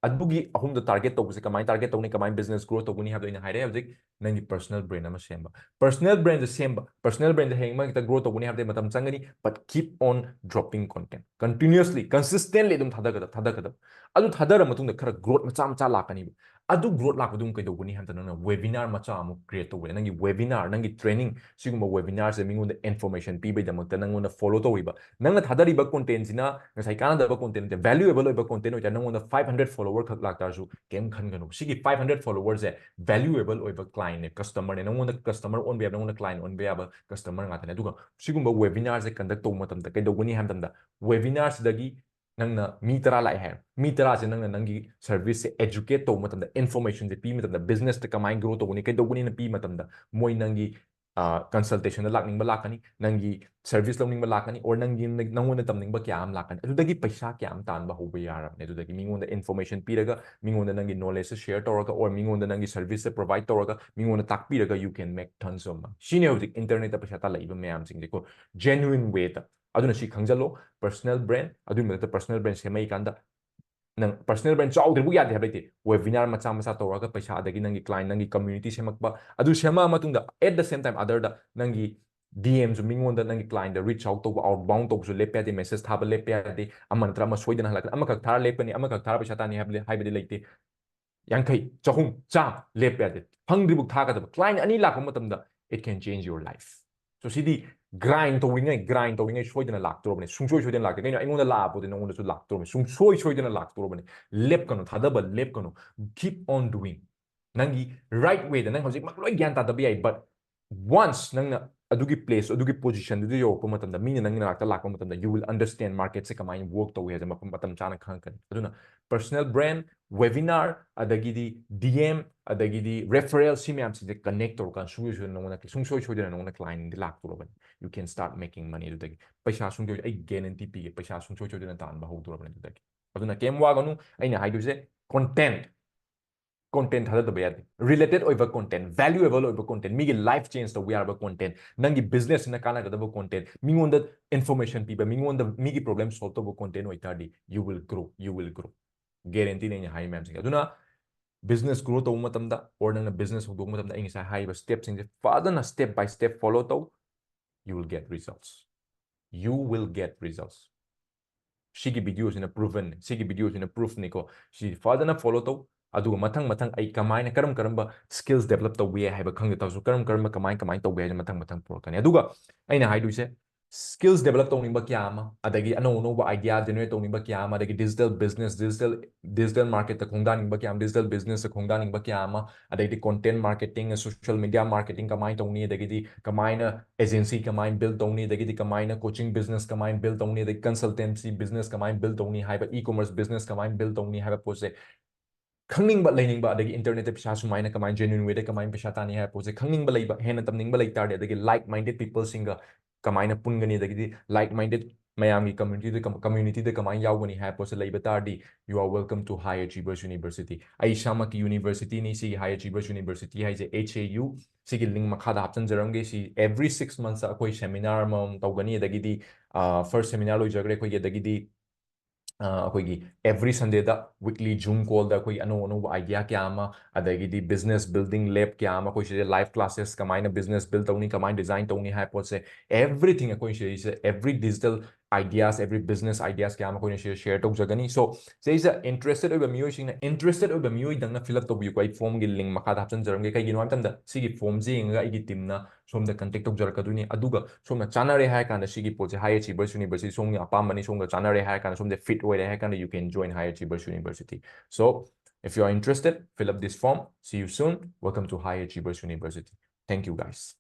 ꯑꯗꯨꯒꯤ ꯑꯍꯨꯝꯗ target ꯇꯧꯕꯁꯦ ꯀꯃꯥꯏꯅ target ꯇꯧꯅꯤ, ꯀꯃꯥꯏꯅ business grow ꯇꯧꯒꯅꯤ ꯍꯥꯏꯕꯗꯣ ꯑꯩꯅ ꯍꯥꯏꯔꯦ ꯍꯧꯖꯤꯛ꯫ ꯅꯪꯒꯤ personal brand ꯑꯃ ꯁꯦꯝꯕ, personal brand ꯁꯦꯝꯕ, personal brand ꯍꯌꯦꯡ ꯃꯊꯪ ꯍꯦꯛꯇ grow ꯇꯧꯒꯅꯤ ꯍꯥꯏꯕꯗꯤ ꯃꯇꯝ ꯆꯪꯒꯅꯤ, but keep on dropping content, continuously, consistently ꯑꯗꯨꯝ ꯊꯥꯗꯒꯗꯕ, ꯊꯥꯗꯒꯗꯕ꯫ ꯑꯗꯨ ꯊꯥꯗꯔ ꯃꯇꯨꯡꯗ ꯈꯔ growth ꯃꯆꯥ ꯃꯆꯥ ꯂꯥꯛꯀꯅꯤꯕ꯫ ꯑꯗꯨ growth ꯂꯥꯛꯄꯗꯨ ꯀꯩꯗꯧꯒꯅꯤ ꯍꯥꯏꯕꯗ ꯅꯪꯅ webinar ꯃꯆꯥ ꯑꯃꯨꯛ create ꯇꯧꯕ ꯌꯥꯏ꯫ ꯅꯪꯒꯤ webinar, ꯅꯪꯒꯤ training, ꯁꯤꯒꯨꯝꯕ webinarꯁꯦ ꯃꯤꯉꯣꯟꯗ information ꯄꯤꯕꯩꯗꯃꯛꯇ ꯅꯪꯉꯣꯟꯗ follow ꯇꯧꯔꯤꯕ, ꯅꯪꯅ ꯊꯥꯗꯔꯤꯕ contentꯁꯤꯅ ꯉꯁꯥꯏ ꯀꯥꯟꯅꯗꯕ content ꯅꯠꯇꯦ, valuable ꯑꯣꯏꯕ content ꯑꯣꯏꯇꯥꯔꯦ, ꯅꯪꯉꯣꯟꯗ five hundred follower ꯈꯛ ꯂꯥꯛꯇꯥꯔꯁꯨ ꯀꯩꯝ ꯈꯟꯒꯅꯨ꯫ ꯁꯤꯒꯤ five hundred followerꯁꯦ valuable ꯑꯣꯏꯕ clientꯅꯦ, customerꯅꯦ, ꯅꯪꯉꯣꯟꯗ customer ꯑꯣꯟꯕ ꯌꯥꯕ, ꯅꯪꯉꯣꯟꯗ client ꯑꯣꯟꯕ ꯌꯥꯕ customer ꯉꯥꯛꯇꯅꯦ꯫ ꯑꯗꯨꯒ ꯁꯤꯒꯨꯝꯕ webinarꯁꯦ conduct ꯇꯧꯕ ꯃꯇꯝꯗ ꯀꯩꯗꯧꯒꯅꯤ ꯍꯥꯏꯕ ꯃꯇꯝꯗ, webinarꯁꯤꯗꯒꯤ ꯅꯪꯅ ꯃꯤ ꯇꯔꯥ ꯂꯥꯛꯑꯦ ꯍꯥꯏꯔꯣ, ꯃꯤ ꯇꯔꯥꯁꯦ ꯅꯪꯅ ꯅꯪꯒꯤ serviceꯁꯦ educate ꯇꯧꯕ ꯃꯇꯝꯗ, informationꯁꯦ ꯄꯤꯕ ꯃꯇꯝꯗ, businessꯇ ꯀꯃꯥꯏꯅ grow ꯇꯧꯒꯅꯤ, ꯀꯩꯗꯧꯒꯅꯤꯅ ꯄꯤꯕ ꯃꯇꯝꯗ, ꯃꯣꯏ ꯅꯪꯒꯤ consultationꯗ ꯂꯥꯛꯅꯤꯡꯕ ꯂꯥꯛꯀꯅꯤ, ꯅꯪꯒꯤ service ꯂꯧꯅꯤꯡꯕ ꯂꯥꯛꯀꯅꯤ, or ꯅꯪꯒꯤ, ꯅꯪꯉꯣꯟꯗ ꯇꯝꯅꯤꯡꯕ ꯀꯌꯥ ꯑꯃ ꯂꯥꯛꯀꯅꯤ꯫ ꯑꯗꯨꯗꯒꯤ ꯄꯩꯁꯥ ꯀꯌꯥ ꯑꯃ ꯇꯥꯟꯕ ꯍꯧꯕ ꯌꯥꯔꯕꯅꯦ꯫ ꯑꯗꯨꯗꯒꯤ ꯃꯤꯉꯣꯟꯗ information ꯄꯤꯔꯒ, ꯃꯤꯉꯣꯟꯗ ꯅꯪꯒꯤ knowledgeꯁꯦ share ꯇꯧꯔꯒ, or ꯃꯤꯉꯣꯟꯗ ꯅꯪꯒꯤ serviceꯁꯦ provide ꯇꯧꯔꯒ, ꯃꯤꯉꯣꯟꯗ ꯇꯥꯛꯄꯤꯔꯒ, you can make tons of money꯫ ꯁꯤꯅꯤ ꯍꯧꯖꯤꯛ internetꯇ ꯄꯩꯁꯥ ꯇꯥꯜꯂꯛꯏꯕ ꯃꯌꯥꯝꯁꯤꯡꯁꯦꯀꯣ, genuine wayꯗ꯫ ꯑꯗꯨꯅ ꯁꯤ ꯈꯪꯖꯜꯂꯣ, personal brand, ꯑꯗꯨꯒꯤ ꯃꯊꯛꯇ personal brand ꯁꯦꯝꯃꯛꯏꯀꯥꯟꯗ ꯅꯪ personal brand ꯆꯥꯎꯗ꯭ꯔꯤꯕꯨ ꯌꯥꯗꯦ ꯍꯥꯏꯕ ꯂꯩꯇꯦ꯫ Webinar ꯃꯆꯥ ꯃꯆꯥ ꯇꯧꯔꯒ ꯄꯩꯁꯥ, ꯑꯗꯒꯤ ꯅꯪꯒꯤ client, ꯅꯪꯒꯤ community ꯁꯦꯝꯃꯛꯄ, ꯑꯗꯨ ꯁꯦꯝꯃꯛꯑ ꯃꯇꯨꯡꯗ at the same time otherꯗ ꯅꯪꯒꯤ DMꯁꯨ ꯃꯤꯉꯣꯟꯗ, ꯅꯪꯒꯤ clientꯇ reach out ꯇꯧꯕ, outbound ꯇꯧꯕꯁꯨ ꯂꯦꯞꯄ ꯌꯥꯗꯦ, message ꯊꯥꯕ ꯂꯦꯞꯄ ꯌꯥꯗꯦ, ꯑꯃ ꯅꯠꯇ꯭ꯔ ꯑꯃ ꯁꯣꯏꯗꯅ ꯍꯜꯂꯛꯀꯅꯤ꯫ ꯑꯃꯈꯛ ꯊꯥꯔ ꯂꯦꯞꯄꯅꯤ, ꯑꯃꯈꯛ ꯊꯥꯔ ꯄꯩꯁꯥ ꯇꯥꯅꯤ ꯍꯥꯏꯕ ꯂꯩ-, ꯍꯥꯏꯕꯗꯤ ꯂꯩꯇꯦ꯫ ꯌꯥꯡꯈꯩ, ꯆꯍꯨꯝ, ꯆꯥꯝꯃ ꯂꯦꯞꯄ ꯌꯥꯗꯦ꯫ ꯐꯪꯗ꯭ꯔꯤꯕꯨꯛ ꯊꯥꯒꯗꯕ꯫ Client ꯑꯅꯤ ꯂꯥꯛꯄ ꯃꯇꯝꯗ it can change your life꯫ So CD grind ꯇꯧꯔꯤꯉꯩ, grind ꯇꯧꯔꯤꯉꯩ ꯁꯣꯏꯗꯅ ꯂꯥꯛꯇꯣꯔꯕꯅꯤ, ꯁꯨꯡꯁꯣꯏ ꯁꯣꯏꯗꯅ ꯂꯥꯛꯇꯦ꯫ ꯀꯩꯅꯣ, ꯑꯩꯉꯣꯟꯗ ꯂꯥꯛꯑꯕꯨꯗꯤ ꯅꯉꯣꯟꯗꯁꯨ ꯂꯥꯛꯇꯣꯔꯕꯅꯤ, ꯁꯨꯡꯁꯣꯏ ꯁꯣꯏꯗꯅ ꯂꯥꯛꯇꯣꯔꯕꯅꯤ꯫ ꯂꯦꯞꯀꯅꯨ, ꯊꯥꯗꯕ ꯂꯦꯞꯀꯅꯨ, keep on doing꯫ ꯅꯪꯒꯤ right wayꯗ, ꯅꯪ ꯍꯧꯖꯤꯛꯃꯛ ꯂꯣꯏ ꯒ꯭ꯌꯥꯟ ꯇꯥꯗꯕ ꯌꯥꯏ, but once ꯅꯪꯅ ꯑꯗꯨꯒꯤ place, ꯑꯗꯨꯒꯤ positionꯗꯨꯗ ꯌꯧꯔꯛꯄ ꯃꯇꯝꯗ, ꯃꯤꯅ ꯅꯪꯒꯤ ꯅꯥꯛꯇ ꯂꯥꯛꯄ ꯃꯇꯝꯗ, you will understand marketꯁꯦ ꯀꯃꯥꯏꯅ work ꯇꯧꯏ ꯍꯥꯏꯕꯁꯦ ꯃꯐꯝ, ꯃꯇꯝ ꯆꯥꯅ ꯈꯪꯉꯛꯀꯅꯤ꯫ ꯑꯗꯨꯅ personal brand, webinar, ꯑꯗꯒꯤꯗꯤ DM, ꯑꯗꯒꯤꯗꯤ referral, ꯁꯤ ꯃꯌꯥꯝꯁꯤꯡꯁꯦ connect ꯇꯧꯔꯀꯥꯟꯗ ꯁꯨꯡꯁꯣꯏ ꯁꯣꯏꯗꯅ ꯅꯉꯣꯟꯗ, ꯁꯨꯡꯁꯣꯏ ꯁꯣꯏꯗꯅ ꯅꯉꯣꯟꯗ clientꯗꯤ ꯂꯥꯛꯇꯣꯔꯕꯅꯤ꯫ You can start making money꯫ ꯑꯗꯨꯗꯒꯤ ꯄꯩꯁꯥ ꯁꯨꯡꯁꯣꯏ, ꯑꯩ guarantee ꯄꯤꯒꯦ, ꯄꯩꯁꯥ ꯁꯨꯡꯁꯣꯏ ꯁꯣꯏꯗꯅ ꯇꯥꯟꯕ ꯍꯧꯗꯣꯔꯕꯅꯤ ꯑꯗꯨꯗꯒꯤ꯫ ꯑꯗꯨꯅ ꯀꯩꯝ ꯋꯥꯒꯅꯨ, ꯑꯩꯅ ꯍꯥꯏꯗꯣꯏꯁꯦ content, content ꯊꯥꯗꯗꯕ ꯌꯥꯗꯦ꯫ Related ꯑꯣꯏꯕ content, valuable ꯑꯣꯏꯕ content, ꯃꯤꯒꯤ life change ꯇꯧꯕ ꯌꯥꯔꯕ content, ꯅꯪꯒꯤ businessꯁꯤꯅ ꯀꯥꯟꯅꯒꯗꯕ content, ꯃꯤꯉꯣꯟꯗ information ꯄꯤꯕ, ꯃꯤꯉꯣꯟꯗ, ꯃꯤꯒꯤ problem solve ꯇꯧꯕ content ꯑꯣꯏꯇꯥꯔꯗꯤ, you will grow, you will grow꯫ Guarantee ꯅꯦ ꯑꯩꯅ ꯍꯥꯏꯔꯤ ꯃꯌꯥꯝꯁꯤꯡꯁꯦ꯫ ꯑꯗꯨꯅ business grow ꯇꯧꯕ ꯃꯇꯝꯗ, or ꯅꯪꯅ business ꯍꯧꯗꯣꯛꯄ ꯃꯇꯝꯗ, ꯑꯩ ꯉꯁꯥꯏ ꯍꯥꯏꯔꯤꯕ step ꯁꯤꯡꯁꯦ ꯐꯖꯅ step by step follow ꯇꯧ, you will get results. You will get results. ꯁꯤꯒꯤ video ꯁꯤꯅ proven ꯅꯤ, ꯁꯤꯒꯤ video ꯁꯤꯅ proof ꯅꯤꯀꯣ꯫ ꯁꯤ ꯐꯖꯅ follow ꯇꯧ, ꯑꯗꯨꯒ ꯃꯊꯪ ꯃꯊꯪ ꯑꯩ ꯀꯃꯥꯏꯅ, ꯀꯔꯝ ꯀꯔꯝꯕ skills develop ꯇꯧꯕ ꯌꯥꯏ ꯍꯥꯏꯕ ꯈꯪꯗ ꯇꯥꯔꯁꯨ, ꯀꯔꯝ ꯀꯔꯝꯕ ꯀꯃꯥꯏ ꯀꯃꯥꯏꯅ ꯇꯧꯕ ꯌꯥꯏ ꯍꯥꯏꯁꯦ ꯃꯊꯪ ꯃꯊꯪ ꯄꯨꯔꯛꯀꯅꯤ꯫ ꯑꯗꯨꯒ ꯑꯩꯅ ꯍꯥꯏꯗꯣꯏꯁꯦ, skills develop ꯇꯧꯅꯤꯡꯕ ꯀꯌꯥ ꯑꯃ, ꯑꯗꯒꯤ ꯑꯅꯧ ꯑꯅꯧꯕ idea generate ꯇꯧꯅꯤꯡꯕ ꯀꯌꯥ ꯑꯃ, ꯑꯗꯒꯤ digital business, digital, digital market ꯇ ꯈꯣꯡꯗꯥꯅꯤꯡꯕ ꯀꯌꯥ ꯑꯃ, digital business ꯇ ꯈꯣꯡꯗꯥꯅꯤꯡꯕ ꯀꯌꯥ ꯑꯃ, ꯑꯗꯩꯗꯤ content marketing, social media marketing ꯀꯃꯥꯏꯅ ꯇꯧꯅꯤ, ꯑꯗꯒꯤꯗꯤ ꯀꯃꯥꯏꯅ agency ꯀꯃꯥꯏꯅ build ꯇꯧꯅꯤ, ꯑꯗꯒꯤꯗꯤ ꯀꯃꯥꯏꯅ coaching business ꯀꯃꯥꯏꯅ build ꯇꯧꯅꯤ, ꯑꯗꯒꯤ consultancy business ꯀꯃꯥꯏꯅ build ꯇꯧꯅꯤ ꯍꯥꯏꯕ, e-commerce business ꯀꯃꯥꯏꯅ build ꯇꯧꯅꯤ ꯍꯥꯏꯕ ꯄꯣꯠꯁꯦ ꯈꯪꯅꯤꯡꯕ, ꯂꯩꯅꯤꯡꯕ, ꯑꯗꯒꯤ internet ꯇ ꯄꯩꯁꯥ ꯁꯨꯃꯥꯏꯅ ꯀꯃꯥꯏꯅ genuine way ꯗ ꯀꯃꯥꯏꯅ ꯄꯩꯁꯥ ꯇꯥꯅꯤ ꯍꯥꯏꯕ ꯄꯣꯠꯁꯦ ꯈꯪꯅꯤꯡꯕ ꯂꯩꯕ, ꯍꯦꯟꯅ ꯇꯝꯅꯤꯡꯕ ꯂꯩ ꯇꯥꯔꯗꯤ, ꯑꯗꯒꯤ like minded people ꯁꯤꯡꯒ ꯀꯃꯥꯏꯅ ꯄꯨꯟꯒꯅꯤ, ꯑꯗꯒꯤꯗꯤ like minded ꯃꯌꯥꯝꯒꯤ community ꯗ ꯀꯝ-, community ꯗ ꯀꯃꯥꯏꯅ ꯌꯥꯎꯒꯅꯤ ꯍꯥꯏꯕ ꯄꯣꯠꯁꯦ ꯂꯩꯕ ꯇꯥꯔꯗꯤ, you are welcome to High Achievers University. ꯑꯩ ꯏꯁꯥꯃꯛꯀꯤ university ꯅꯤ ꯁꯤꯒꯤ High Achievers University ꯍꯥꯏꯁꯦ, H A U꯫ ꯁꯤꯒꯤ link ꯃꯈꯥꯗ ꯍꯥꯞꯆꯤꯟꯖꯔꯝꯒꯦ꯫ ꯁꯤ every six months ꯇ ꯑꯩꯈꯣꯏ seminar ꯑꯃꯃꯝ ꯇꯧꯒꯅꯤ, ꯑꯗꯒꯤꯗꯤ, ꯑ, first seminar ꯂꯣꯏꯖꯈ꯭ꯔꯦ ꯑꯩꯈꯣꯏꯒꯤ, ꯑꯗꯒꯤꯗꯤ, ꯑ, ꯑꯩꯈꯣꯏꯒꯤ every Sunday ꯗ weekly Zoom call ꯗ ꯑꯩꯈꯣꯏꯒꯤ ꯑꯅꯧ ꯑꯅꯧꯕ idea ꯀꯌꯥ ꯑꯃ, ꯑꯗꯒꯤꯗꯤ business building lab ꯀꯌꯥ ꯑꯃ ꯑꯩꯈꯣꯏ ꯁꯤꯗ live classes, ꯀꯃꯥꯏꯅ business build ꯇꯧꯅꯤ, ꯀꯃꯥꯏꯅ design ꯇꯧꯅꯤ ꯍꯥꯏꯕ ꯄꯣꯠꯁꯦ, everything ꯑꯩꯈꯣꯏ ꯁꯤꯗꯩꯁꯤꯗ every digital ideas, every business ideas ꯀꯌꯥ ꯑꯃ ꯑꯩꯈꯣꯏꯅ ꯁꯤꯗ share ꯇꯧꯖꯒꯅꯤ꯫ So, ꯁꯤꯗꯩꯁꯤꯗ interested ꯑꯣꯏꯕ ꯃꯤꯑꯣꯏꯁꯤꯡꯅ, interested ꯑꯣꯏꯕ ꯃꯤꯑꯣꯏꯗꯪꯅ fill up ꯇꯧꯕꯤꯌꯨꯀꯣ꯫ ꯑꯩ form ꯒꯤ link ꯃꯈꯥꯗ ꯍꯥꯞꯆꯤꯟꯖꯔꯝꯒꯦ꯫ ꯀꯩꯒꯤꯅꯣ ꯍꯥꯏꯕ ꯃꯇꯝꯗ ꯁꯤꯒꯤ form ꯁꯦ ꯌꯦꯡꯉꯒ ꯑꯩꯒꯤ team ꯅ ꯁꯣꯝꯗ contact ꯇꯧꯖꯔꯛꯀꯗꯣꯏꯅꯤ꯫ ꯑꯗꯨꯒ ꯁꯣꯝꯅ ꯆꯥꯟꯅꯔꯦ ꯍꯥꯏꯔ ꯀꯥꯟꯗ ꯁꯤꯒꯤ ꯄꯣꯠꯁꯦ High Achievers University ꯁꯣꯝꯒꯤ ꯑꯄꯥꯝꯕꯅꯤ, ꯁꯣꯝꯒ ꯆꯥꯟꯅꯔꯦ ꯍꯥꯏꯔ ꯀꯥꯟꯗ, ꯁꯣꯝꯗ fit ꯑꯣꯏꯔꯦ ꯍꯥꯏꯔ ꯀꯥꯟꯗ, you can join High Achievers University. So, if you are interested, fill up this form. See you soon. Welcome to High Achievers University. Thank you, guys.